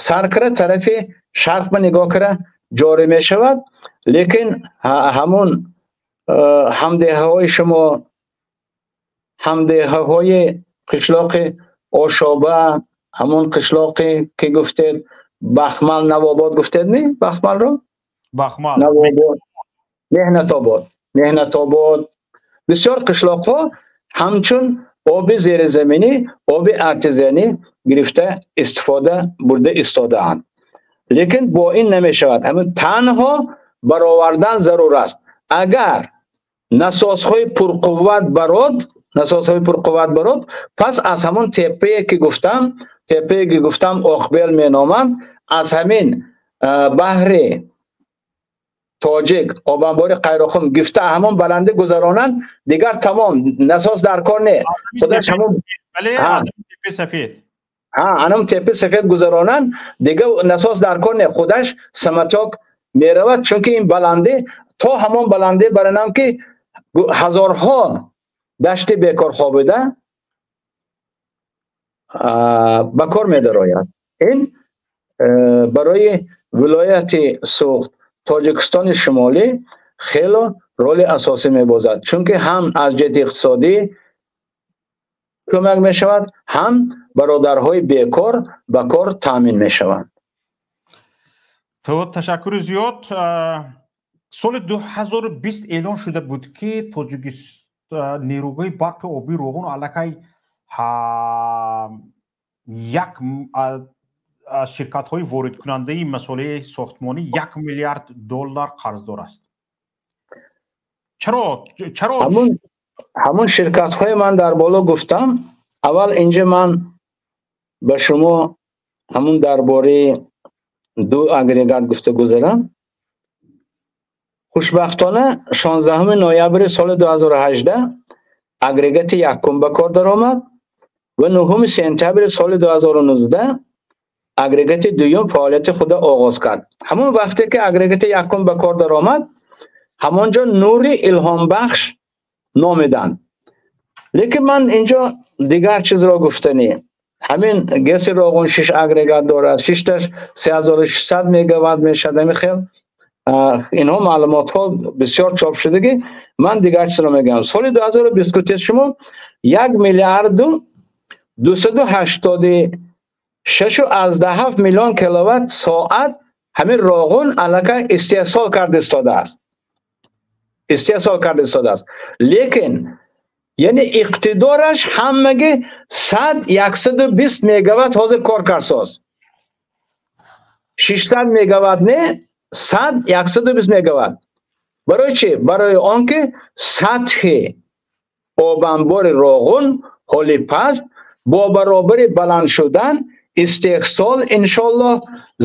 [SPEAKER 2] сар кара тарафи шарқ ба нигоҳ кара ҷорӣ мешавад. Лекин ҳамон ҳамдеҳаҳои шумо, ҳамдеҳаҳои қишлоқи Ошоба, ҳамон қишлоқе ки гуфтед Бахмал, Навобод гуфтед, не? Бахмалро?
[SPEAKER 1] Бахмал.
[SPEAKER 2] Навобод, Меҳнатобод, Меҳнатобод. Бисёр қишлоқҳо ҳамчун оби зеризаминӣ, оби артезианӣ гирифта истифода бурда истодаанд. Лекин бо ин намешавад. Ҳамин танҳо баровардан зарур аст. Агар насосҳои пурқувват барод, насосҳои пурқувват барод, пас аз ҳамон теппае ки гуфтам, теппае ки гуфтам Оқбел меноманд, аз ҳамин баҳри Тоҷик обанбори Қайроқум гифта ҳамон баландӣ гузаронанд, дигар тамом, насос дар кор не. Худаш ҳамон
[SPEAKER 1] теппаи сафед.
[SPEAKER 2] Анам теппаи сафед гузаронанд, дигар насос дар кор не, худаш саматок меравад, чунки ин баландӣ то ҳамон баландӣ баранам ки ҳазорҳо дашти бекор хобида ба кор медарояд. Ин барои вилояти Суғд, Тоҷикистони Шимолӣ хело роли асосӣ мебозад, чунки ҳам аз ҷиҳати иқтисодӣ кӯмак мешавад, ҳам бародарҳои бекор ба кор таъмин мешаванд.
[SPEAKER 1] Ташаккури зиёд. Соли 2020 эълон шуда буд ки Тоҷикистон нерӯгоҳи барқи обии Роғун аллакай як аз ширкатҳои воридкунандаи масолеҳи сохтмонӣ 1 миллиард доллар қарздор аст. Чаро? Чаро?
[SPEAKER 2] Ҳамон ширкатҳои ман дар боло гуфтам. Аввал инҷа ман ба шумо ҳамон дар бораи ду агрегат гуфта гузарам. Хушбахтона 16 ноябри соли 2018 агрегати якум ба кор даромад ва 9 сентябри соли 2019 агрегати дуюм фаъолияти худро оғоз кард. Ҳамон вақте ки агрегати якум ба кор даромад, ҳамонҷо Нури Илҳомбахш номиданд. Лекин ман инҷо дигар чизро гуфтанӣ. Ҳамин ГЭСи Роғун 6 агрегат дорад, 6таш 3600 мегаватт мешавад. Ҳамин хел инҳо маълумотҳо бисёр чоп шудагӣ. Ман дигар чизро мегӯям. Соли 2020 гуфтед шумо 1 миллиарду 286,7 миллион киловатт соат ҳамин Роғун аллакай истеҳсол карда истодааст. Истеҳсол карда истодааст. Лекин Яъне иқтидораш ҳамаги 100-120 мегаватт ҳозир кор кардсоз. 600 мегаватт не, 100-120 мегаватт. Барои чӣ? Барои он ки сатҳи обанбори Роғун ҳоли паст, бо баробари баланд шудан истеҳсол иншоллоҳ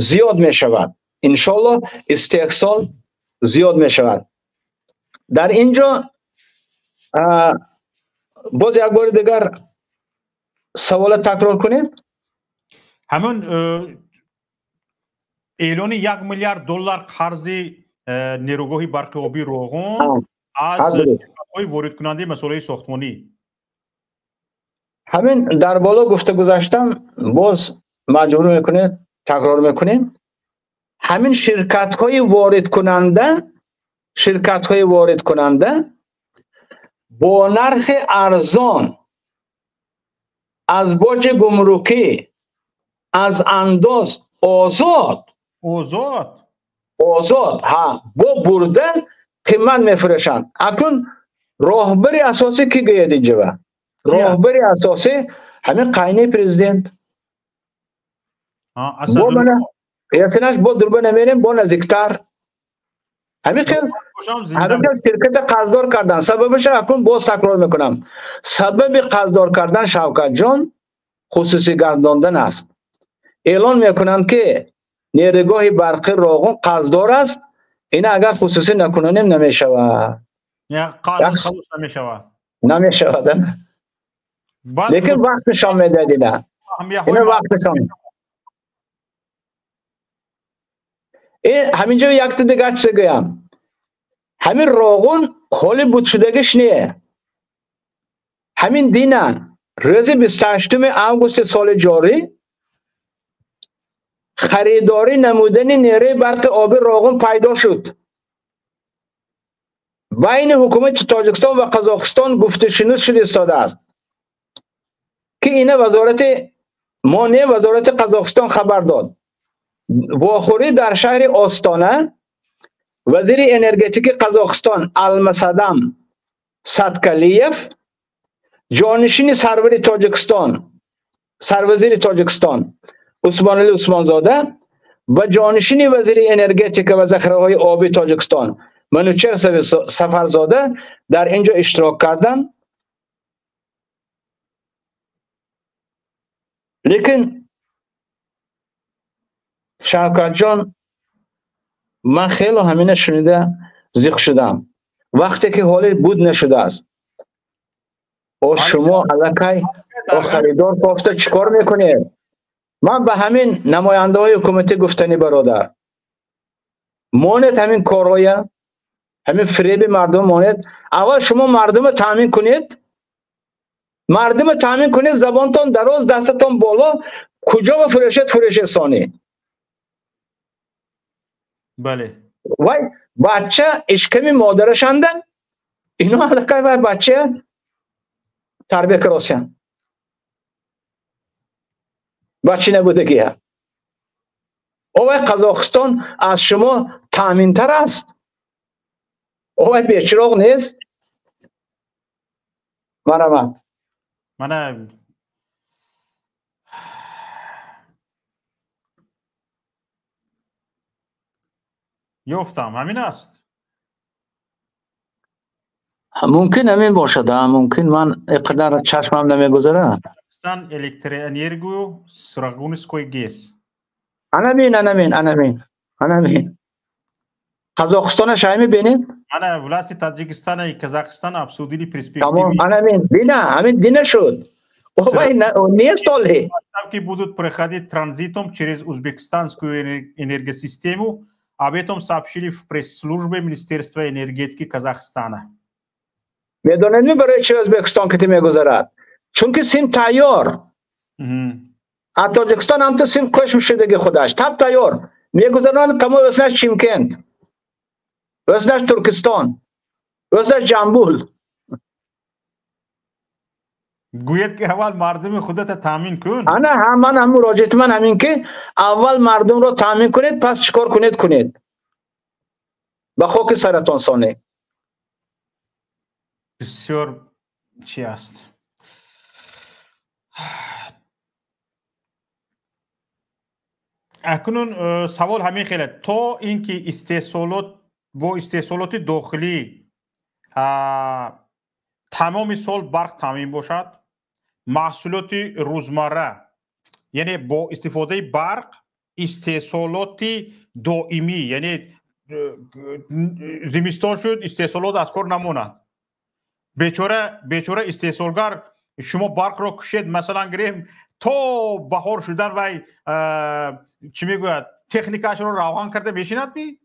[SPEAKER 2] зиёд мешавад. Иншоллоҳ истеҳсол зиёд мешавад. Дар ин ҷо боз як бори дигар савола такрор кунед.
[SPEAKER 1] Ҳамон эълони 1 миллиард доллар қарзи нерӯгоҳи барқи обии Роғун аз ширкатҳои воридкунандаи масолеҳи сохтмонӣ.
[SPEAKER 2] Ҳамин дар боло гуфта гузаштам, боз маҷбур мекунед, такрор мекунем. Ҳамин ширкатҳои воридкунанда бо нархи арзон аз боҷи гумрукӣ, аз андоз озод ҳа, бо бурда қимат мефурӯшанд. Акнун роҳбари асосӣ ки гӯяд инҷава? Роҳбари асосӣ ҳамин қайни президент. Бо мана якинаш бо дурба намерем, бо наздиктар. Ҳамин хел ширката қарздор кардан. Сабабаша акнун боз такрор мекунам. Сабаби қарздор кардан, Шавкатҷон, хусусӣ гардондан аст. Эълон мекунанд ки нерӯгоҳи барқи Роғун қарздор аст, ина агар хусусӣ накунонем намешавад.
[SPEAKER 1] Қарз халос намешавад.
[SPEAKER 2] Намешавад. Лекин вақт нишон медиҳад ина. Ина вақт нишон. Ҳамин ҷо якта дигар чизе гӯям. Ҳамин Роғун ҳоли будшудагиш не. Ҳамин дина рӯзи 28 августи соли ҷорӣ харидорӣ намудани нерӯи барқи оби Роғун пайдо шуд. Байни ҳукумати Тоҷикистон ва Қазоқистон гуфтушунуд шуда истодааст, ки ина вазорати мо не, вазорати Қазоқистон хабар дод. Вохӯрӣ дар шаҳри Остона вазири энергетики Қазоқистон Алмасадам Саткалиев, ҷонишини сарвари Тоҷикистон, сарвазири Тоҷикистон Усмонали Усмонзода ва ҷонишини вазири энергетика ва захираҳои оби Тоҷикистон Манучер Сафарзода дар ин ҷо иштирок карданд. Лекин Шавкатҷон, ман хело ҳамина шунида зиқ шудам. Вақте ки ҳоли буд нашудааст, о шумо аллакай о харидор кофта чӣ кор мекунед? Ман ба ҳамин намояндаҳои ҳукуматӣ гуфтани бародар, монед ҳамин корҳоя, ҳамин фиреби мардум монед. Аввал шумо мардумро таъмин кунед, мардумро таъмин кунед, забонтон дароз, дастатон боло, куҷо ба фурӯшед, фурӯшед сонӣ.
[SPEAKER 1] Бале.
[SPEAKER 2] Вай бача ишками модарашанда, ино аллакай вай бача тарбия каросян. Бачи набудагия. Овай Қазоқистон аз шумо таъминтар аст. Овай бечироғ нест. Марҳамат.
[SPEAKER 1] Мана ёфтам, ҳамин аст.
[SPEAKER 2] Мумкин ҳамин бошад, мумкин ман ин қадар чашмам намегузарад.
[SPEAKER 1] Казахстан электроэнергию с Рогунской ГЭС.
[SPEAKER 2] Анамин, анамин, анамин, анамин. Қазоқистона шай мебинед?
[SPEAKER 1] Ана власти Таджикистана и Казахстана обсудили перспективы.
[SPEAKER 2] Тамом, анамин, бина, ҳамин дина шуд. Нест оле.
[SPEAKER 1] Поставки будут проходить транзитом через узбекистанскую энергосистему. Об этом сообщили в пресс-службе Министерства энергетики Казахстана.
[SPEAKER 2] Медонед ми барои чи Ӯзбекистон кити мегузарад? Чунки сим тайёр. Аз Тоҷикистон ҳам ту сим қӯш мешудаги худаш. Таб тайёр. Мегузаронад тамоми ӯзнаш Чимкент, ӯзнаш Туркистон, ӯзнаш Ҷамбул.
[SPEAKER 1] Гӯяд ки аввал мардуми худата таъмин кун.
[SPEAKER 2] Ана ҳа, ман ҳам муроҷиати ман ҳамин ки аввал мардумро таъмин кунед, пас чӣ кор кунед кунед. Ба хоки саратон сонед.
[SPEAKER 1] Бисёр Чӣ аст? Акнун савол ҳамин хеле, то ин ки истеҳсолот бо истеҳсолоти дохилӣ тамоми сол барқ таъмин бошад, маҳсулоти рӯзмарра, яъне бо истифодаи барқ истеҳсолоти доимӣ, яъне зимистон шуд, истеҳсолот аз кор намонад. Бечора истеҳсолгар, шумо барқро кушед, масалан гирем, то баҳор шудан вай чӣ мегӯяд, техникаашро равған карда мешинад, ми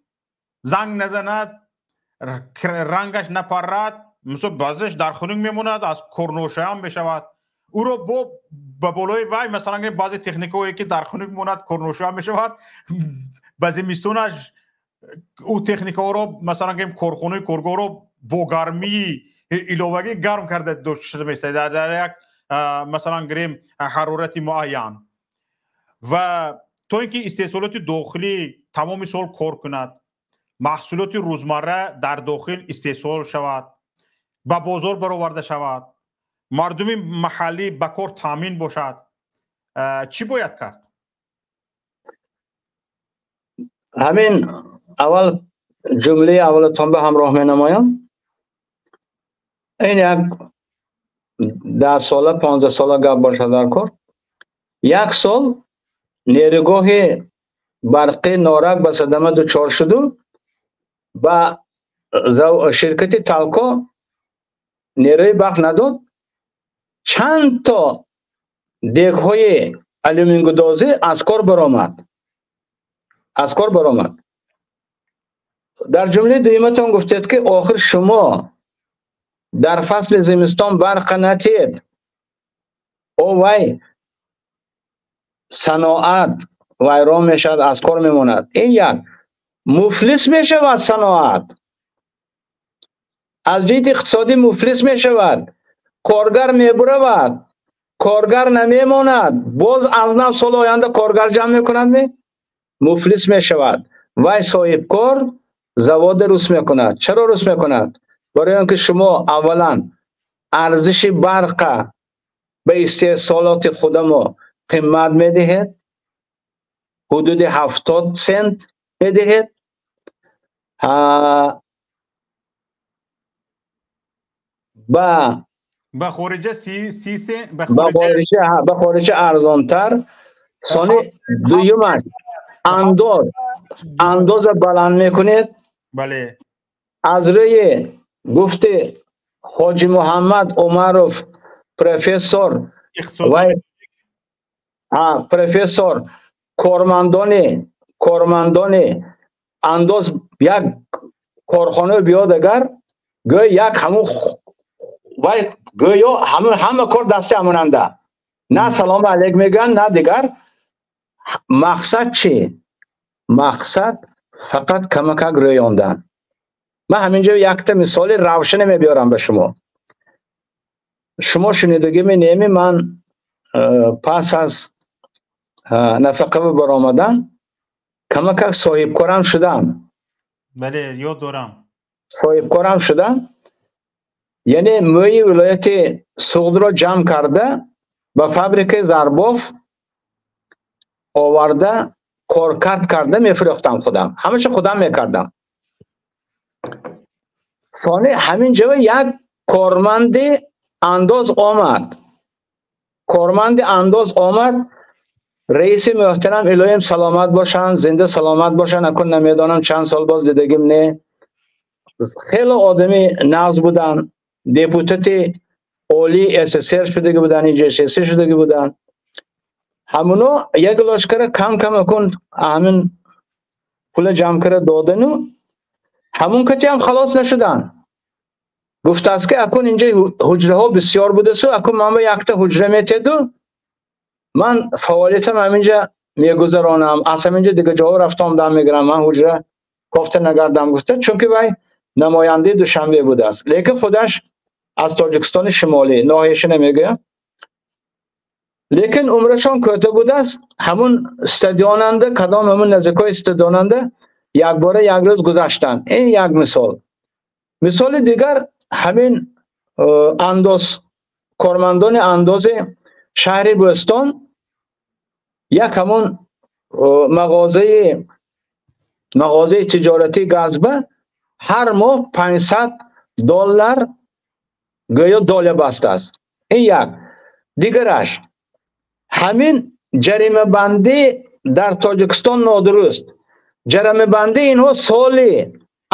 [SPEAKER 1] занг назанад, рангаш напарад, мисол баъзеш дар хунук мемонад, аз корношоям мешавад. Ӯро бо ба болои вай, масалан гирем, баъзе техникаҳое ки дар хунук монад, корношоям мешавад, ба зимистонаш ӯ техникаҳоро, масалан гирем, корхонаи коргоҳро бо гармии иловагӣ гарм карда дошта меистад дар як, масалан гирем, ҳарорати муайян. Ва то ин ки истеҳсолоти дохилӣ тамоми сол кор кунад, маҳсулоти рӯзмарра дар дохил истеҳсол шавад, ба бозор бароварда шавад, мардуми маҳаллӣ ба кор таъмин бошад, чӣ бояд кард?
[SPEAKER 2] Ҳамин аввал ҷумлаи аввалатон ба ҳамроҳ менамоям. Ин як 10 сола, 15 сола гап бошад дар кор. Як сол нерӯгоҳи барқи Норак ба садама дучор шуду ба ширкати Талко нерӯи барқ надод. Чанд то дегҳои алюмингудозӣ аз кор баромад. Аз кор баромад. Дар ҷумлаи дуюматон гуфтед, ки охир шумо дар фасли зимистон барқа натиҳед, о вай саноат вайрон мешавад, аз кор мемонад. Ин як муфлис мешавад саноат, аз ҷиҳати иқтисодӣ муфлис мешавад, коргар мебуравад, коргар намемонад, боз аз нав соли оянда коргар ҷамъ мекунад, муфлис мешавад. Вай соҳибкор заводи рус мекунад. Чаро рус мекунад? Барои он ки шумо аввалан арзиши барқа ба истеҳсолоти худамо қимат медиҳед, ҳудуди 70 сент медиҳед,
[SPEAKER 1] ба хориҷа 30 сент,
[SPEAKER 2] ба хориҷа арзонтар. Сони дуюмаш андоза баланд мекунед.
[SPEAKER 1] Бале.
[SPEAKER 2] Аз рӯи гуфти Ҳоҷи Муҳаммад Умаров, профессор, вай профессор, кормандони андоз як корхона биёд, агар гӯё як ҳамун вай гӯё ҳама кор дасти ҳамонанда, на салому алейк мегӯянд, на дигар. Мақсад чӣ? Мақсад фақат камакак рӯёндан. Ман ҳаминҷо якта мисоли равшане мебиёрам ба шумо. Шумо шунидагӣ неми, ман пас аз нафақа баромадан камакак соҳибкорам шудам.
[SPEAKER 1] Бале, ёд дорам.
[SPEAKER 2] Соҳибкорам шудам. Яъне мӯи вилояти Суғдро ҷамъ карда ба фабрикаи Зарбоф оварда, коркард карда мефурӯхтам худам. Ҳамаша худам мекардам. Сони ҳамин ҷо як корманди андоз омад. Корманди андоз омад. Раиси муҳтарам, илоҳим саломат бошанд, зинда саломат бошанд. Акун намедонам чанд сол боз дидагим не. Хеле одами нағз буданд. Депутати олии СССР шудаги буданд, ИЖСС шудаги буданд. Ҳамуно як лошкара кам кам акун ҳамин пула ҷамъ кара додану ҳамун кати ҳам халос нашуданд. Гуфтааст, ки акун инҷа ҳуҷраҳо бисёр будасу, акун ман ба якта ҳуҷра метеду, ман фаъолиятам ҳаминҷа мегузаронам, аз ҳаминҷа дигар ҷоҳо рафта омадам мегирам, ман ҳуҷра кофта нагардам, гуфта, чунки вай намояндаи Душанбе будааст. Лекин худаш аз Тоҷикистони шимолӣ, ноҳияшо намегӯям. Лекин умрашон кӯтоҳ будааст. Ҳамун стадионанда, кадом ҳамун наздикои стадионанда якбора як рӯз гузаштанд. Ин як мисол. Мисоли дигар ҳамин андоз Кормандони андози шаҳри Бӯстон як ҳамон мағозаи тиҷоратии газба ҳар моҳ $500 гӯё доля бастааст. Ин як. Дигараш, ҳамин ҷаримабандӣ дар Тоҷикистон нодуруст. Ҷаримабандӣ инҳо соли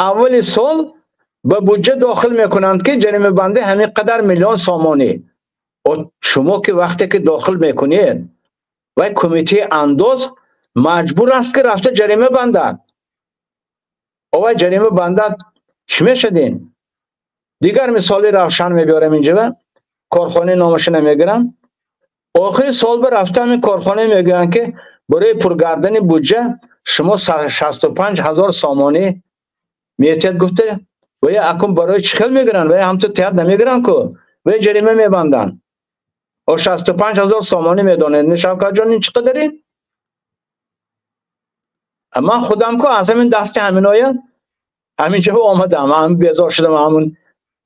[SPEAKER 2] аввали сол ба буҷа дохил мекунанд, ки ҷаримабандӣ ҳамин қадар миллион сомонӣ. Шумо ки вақте ки дохил мекунед, вай кумитаи андоз маҷбур аст, ки рафта ҷарима бандад. Овай ҷарима бандад, чӣ мешадин? Дигар мисоли равшан мебиёрам инҷа, корхонаи номаша намегирам. Охири сол ба рафта ҳамин корхона мегӯянд, ки барои пургардани буҷа шумо 65 000 сомонӣ метиҳед гуфта, вая акун барои чӣ хел мегиранд? Вая ҳамту теҳат намегиранд ку, вая ҷарима мебанданд. О 65 000 сомонӣ медонед, Шавкатҷон, ин чӣ қадарин? Ман худам ку аз ҳамин дасти ҳаминоя ҳамин ҷо омадам, ҳамин безор шудам, ҳамун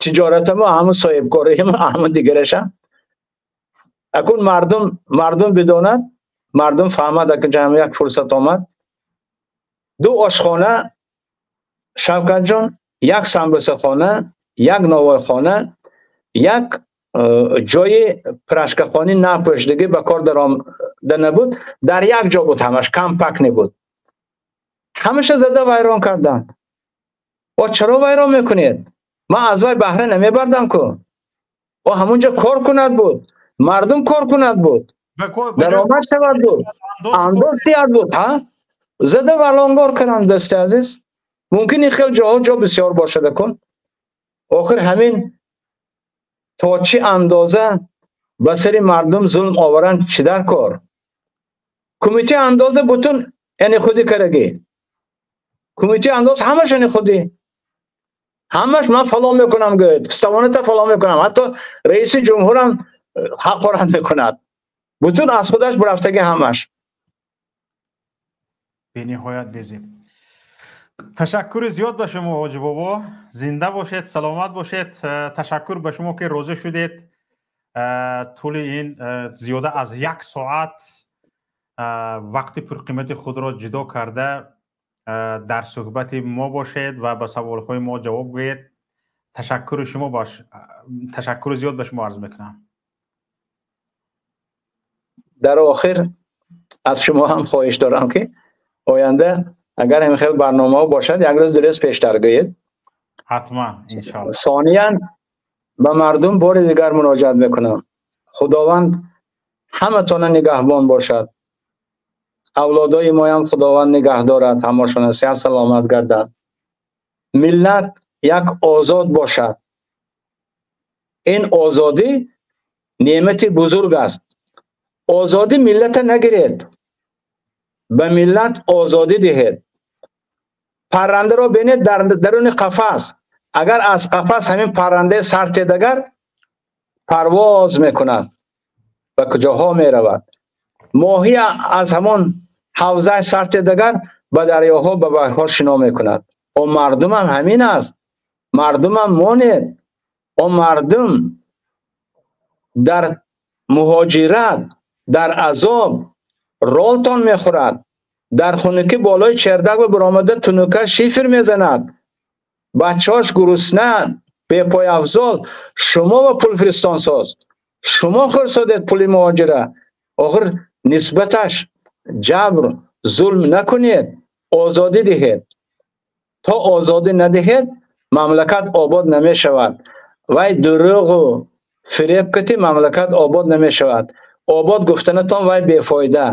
[SPEAKER 2] тиҷоратаму, ҳамун соҳибкориам, ҳамун дигарашам. Акун мардум бидонад, мардум фаҳмад, акун ҷамъ як фурсат омад. Ду ошхона, Шавкатҷон, як самбусахона, як новойхона, як ҷои пирашкахонӣ напӯшидагӣ ба кор даромада набуд, дар як ҷо буд, ҳамаш компактне буд. Ҳамаша зада вайрон карданд. О чаро вайрон мекунед? Ман аз вай баҳра намебардам ку. О ҳамунҷо кор кунад буд, мардум кор кунад буд, даромад шавад буд, андоз диҳад буд. Ҳа, зада валонгор карданд, дӯсти азиз. Мумкин ин хел ҷоҳо ҷо бисёр бошад акун. Охир ҳамин то чӣ андоза ба сари мардум зулм оваранд, чӣ дар кор? Кумитаи андоза бутун яъне худи карагӣ. Кумитаи андоз ҳамаш яъне худи. Ҳамаш ман фалон мекунам гӯяд, пиставоната фалон мекунам, ҳатто раиси ҷумҳурам ҳақорат мекунад. Бутун аз худаш бурафтагӣ ҳамаш.
[SPEAKER 1] Бениҳоят безеб. Ташаккури зиёд ба шумо, ҳоҷи бобо. Зинда бошед, саломат бошед. Ташаккур ба шумо, ки розӣ шудед тӯли ин зиёда аз як соат вақти пурқимати худро ҷудо карда дар суҳбати мо бошед ва ба саволҳои мо ҷавоб гӯед. Ташаккури шумо баш, ташаккури зиёд ба шумо арз мекунам.
[SPEAKER 2] Дар охир аз шумо ҳам хоҳиш дорам, ки оянда агар ҳамин хел барномаҳо бошад, як рӯз дуруст пештар гӯед.
[SPEAKER 1] Ҳатман, иншоаллоҳ.
[SPEAKER 2] Сониян ба мардум бори дигар муроҷиат мекунам. Худованд ҳаматона нигаҳбон бошад. Авлодои моям Худованд нигаҳ дорад, ҳамашона сиҳат саломат гардад. Миллат як озод бошад. Ин озодӣ неъмати бузург аст. Озодӣ миллата нагиред, ба миллат озодӣ диҳед. Паррандаро бинед дар даруни қафас. Агар аз қафас ҳамин паррандаи сар тедагар парвоз мекунад, ба куҷоҳо меравад. Моҳӣ аз ҳамон ҳавзаи сар тедагар ба дарёҳо, ба баҳрҳо шино мекунад. О мардумам ҳамин аст. Мардумам монед. О мардум дар муҳоҷират, дар азоб ролтон мехӯрад, дар хунукӣ болои чердак ба баромада тунука шифр мезанад, бачаҳош гурусна, бепойафзол. Шумо ба пул фиристонсоз, шумо хӯрсодед пули муҳоҷира. Охир нисбаташ ҷабр, зулм накунед, озодӣ диҳед. То озодӣ надиҳед, мамлакат обод намешавад. Вай дурӯғу фиреб кати мамлакат обод намешавад. Обод гуфтанатон вай бефоида.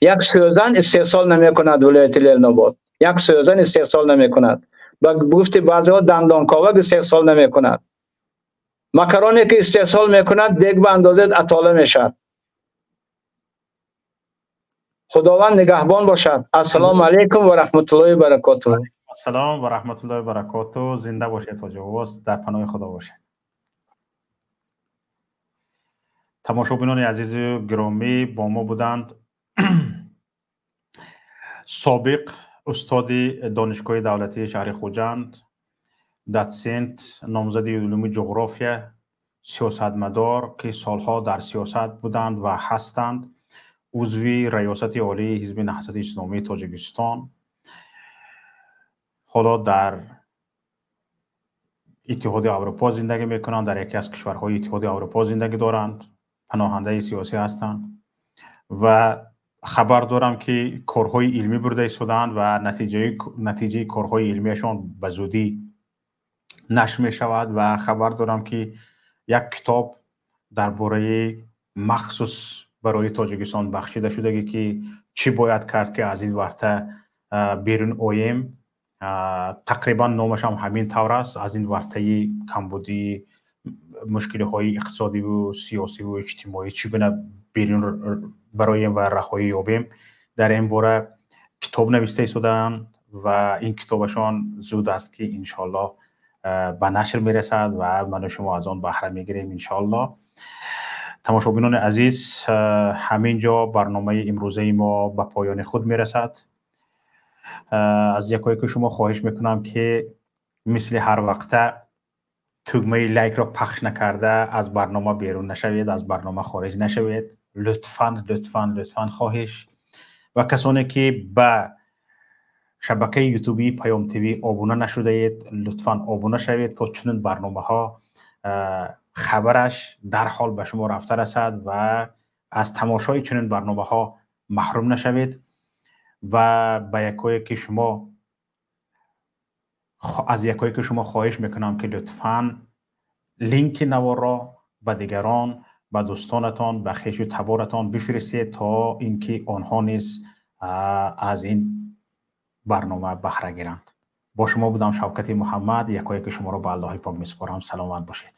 [SPEAKER 2] Як сӯзан истеҳсол намекунад вилояти Ленинобод. Як сӯзан истеҳсол намекунад. Ба гуфти баъзеҳо дандонковак истеҳсол намекунад. Макароне ки истеҳсол мекунад, дег ба андозаи атола мешавад. Худованд нигаҳбон бошад. Ассалому алайкум ва раҳматуллоҳи ва баракотуҳ.
[SPEAKER 1] Ассалом ва раҳматуллоҳи ва баракотуҳ. Зинда бошед, ҳоҷи бобо, дар паноҳи Худо бошед. Тамошобинони азизу гиромӣ, бо мо буданд собиқ устоди Донишгоҳи давлатии шаҳри Хуҷанд, дотсент, номзади улуми ҷуғрофия, сиёсатмадор, ки солҳо дар сиёсат буданд ва ҳастанд, узви Раёсати Олии Ҳизби Наҳзати Исломии Тоҷикистон, ҳоло дар Иттиҳоди Аврупо зиндагӣ мекунанд, дар яке аз кишварҳои Иттиҳоди Аврупо зиндагӣ доранд, паноҳандаи сиёсӣ ҳастанд ва хабар дорам, ки корҳои илмӣ бурда истодаанд ва натиҷаи корҳои илмиашон ба зудӣ нашр мешавад ва хабар дорам, ки як китоб дар бораи махсус барои Тоҷикистон бахшида шудагӣ, ки чӣ бояд кард, ки аз ин варта берун оем. Тақрибан номашам ҳамин тавр аст: аз ин вартаи камбудии мушкилиҳои иқтисодиву сиёсиву иҷтимоӣ чӣ гуна берун бароем ва раҳоӣ ёбем. Дар ин бора китоб нависта истодаанд ва ин китобашон зуд аст, ки иншоаллоҳ ба нашр мерасад ва ману шумо аз он баҳра мегирем, иншоаллоҳ. Тамошобинони азиз, ҳамин ҷо барномаи имрӯзаи мо ба поёни худ мерасад. Аз якое ки шумо хоҳиш мекунам, ки мисли ҳар вақта тугмаи лайкро пахш накарда аз барнома берун нашавед, аз барнома хориҷ нашавед. Лутфан, лутфан, лутфан, хоҳиш. Ва касоне ки ба шабакаи ютубии Паём ТВ обуна нашудаед, лутфан обуна шавед, то чунин барномаҳо хабараш дарҳол ба шумо рафта расад ва аз тамошои чунин барномаҳо маҳрум нашавед. Ва ба якое ки шумо, аз якое ки шумо хоҳиш мекунам, ки лутфан линки наворро ба дигарон, ба дӯстонатон, ба хешу таборатон бифиристед, то ин ки онҳо низ аз ин барнома баҳра гиранд. Бо шумо будам Шавкати Муҳаммад. Якое ки шуморо ба Аллоҳи пок месупорам. Саломат бошед.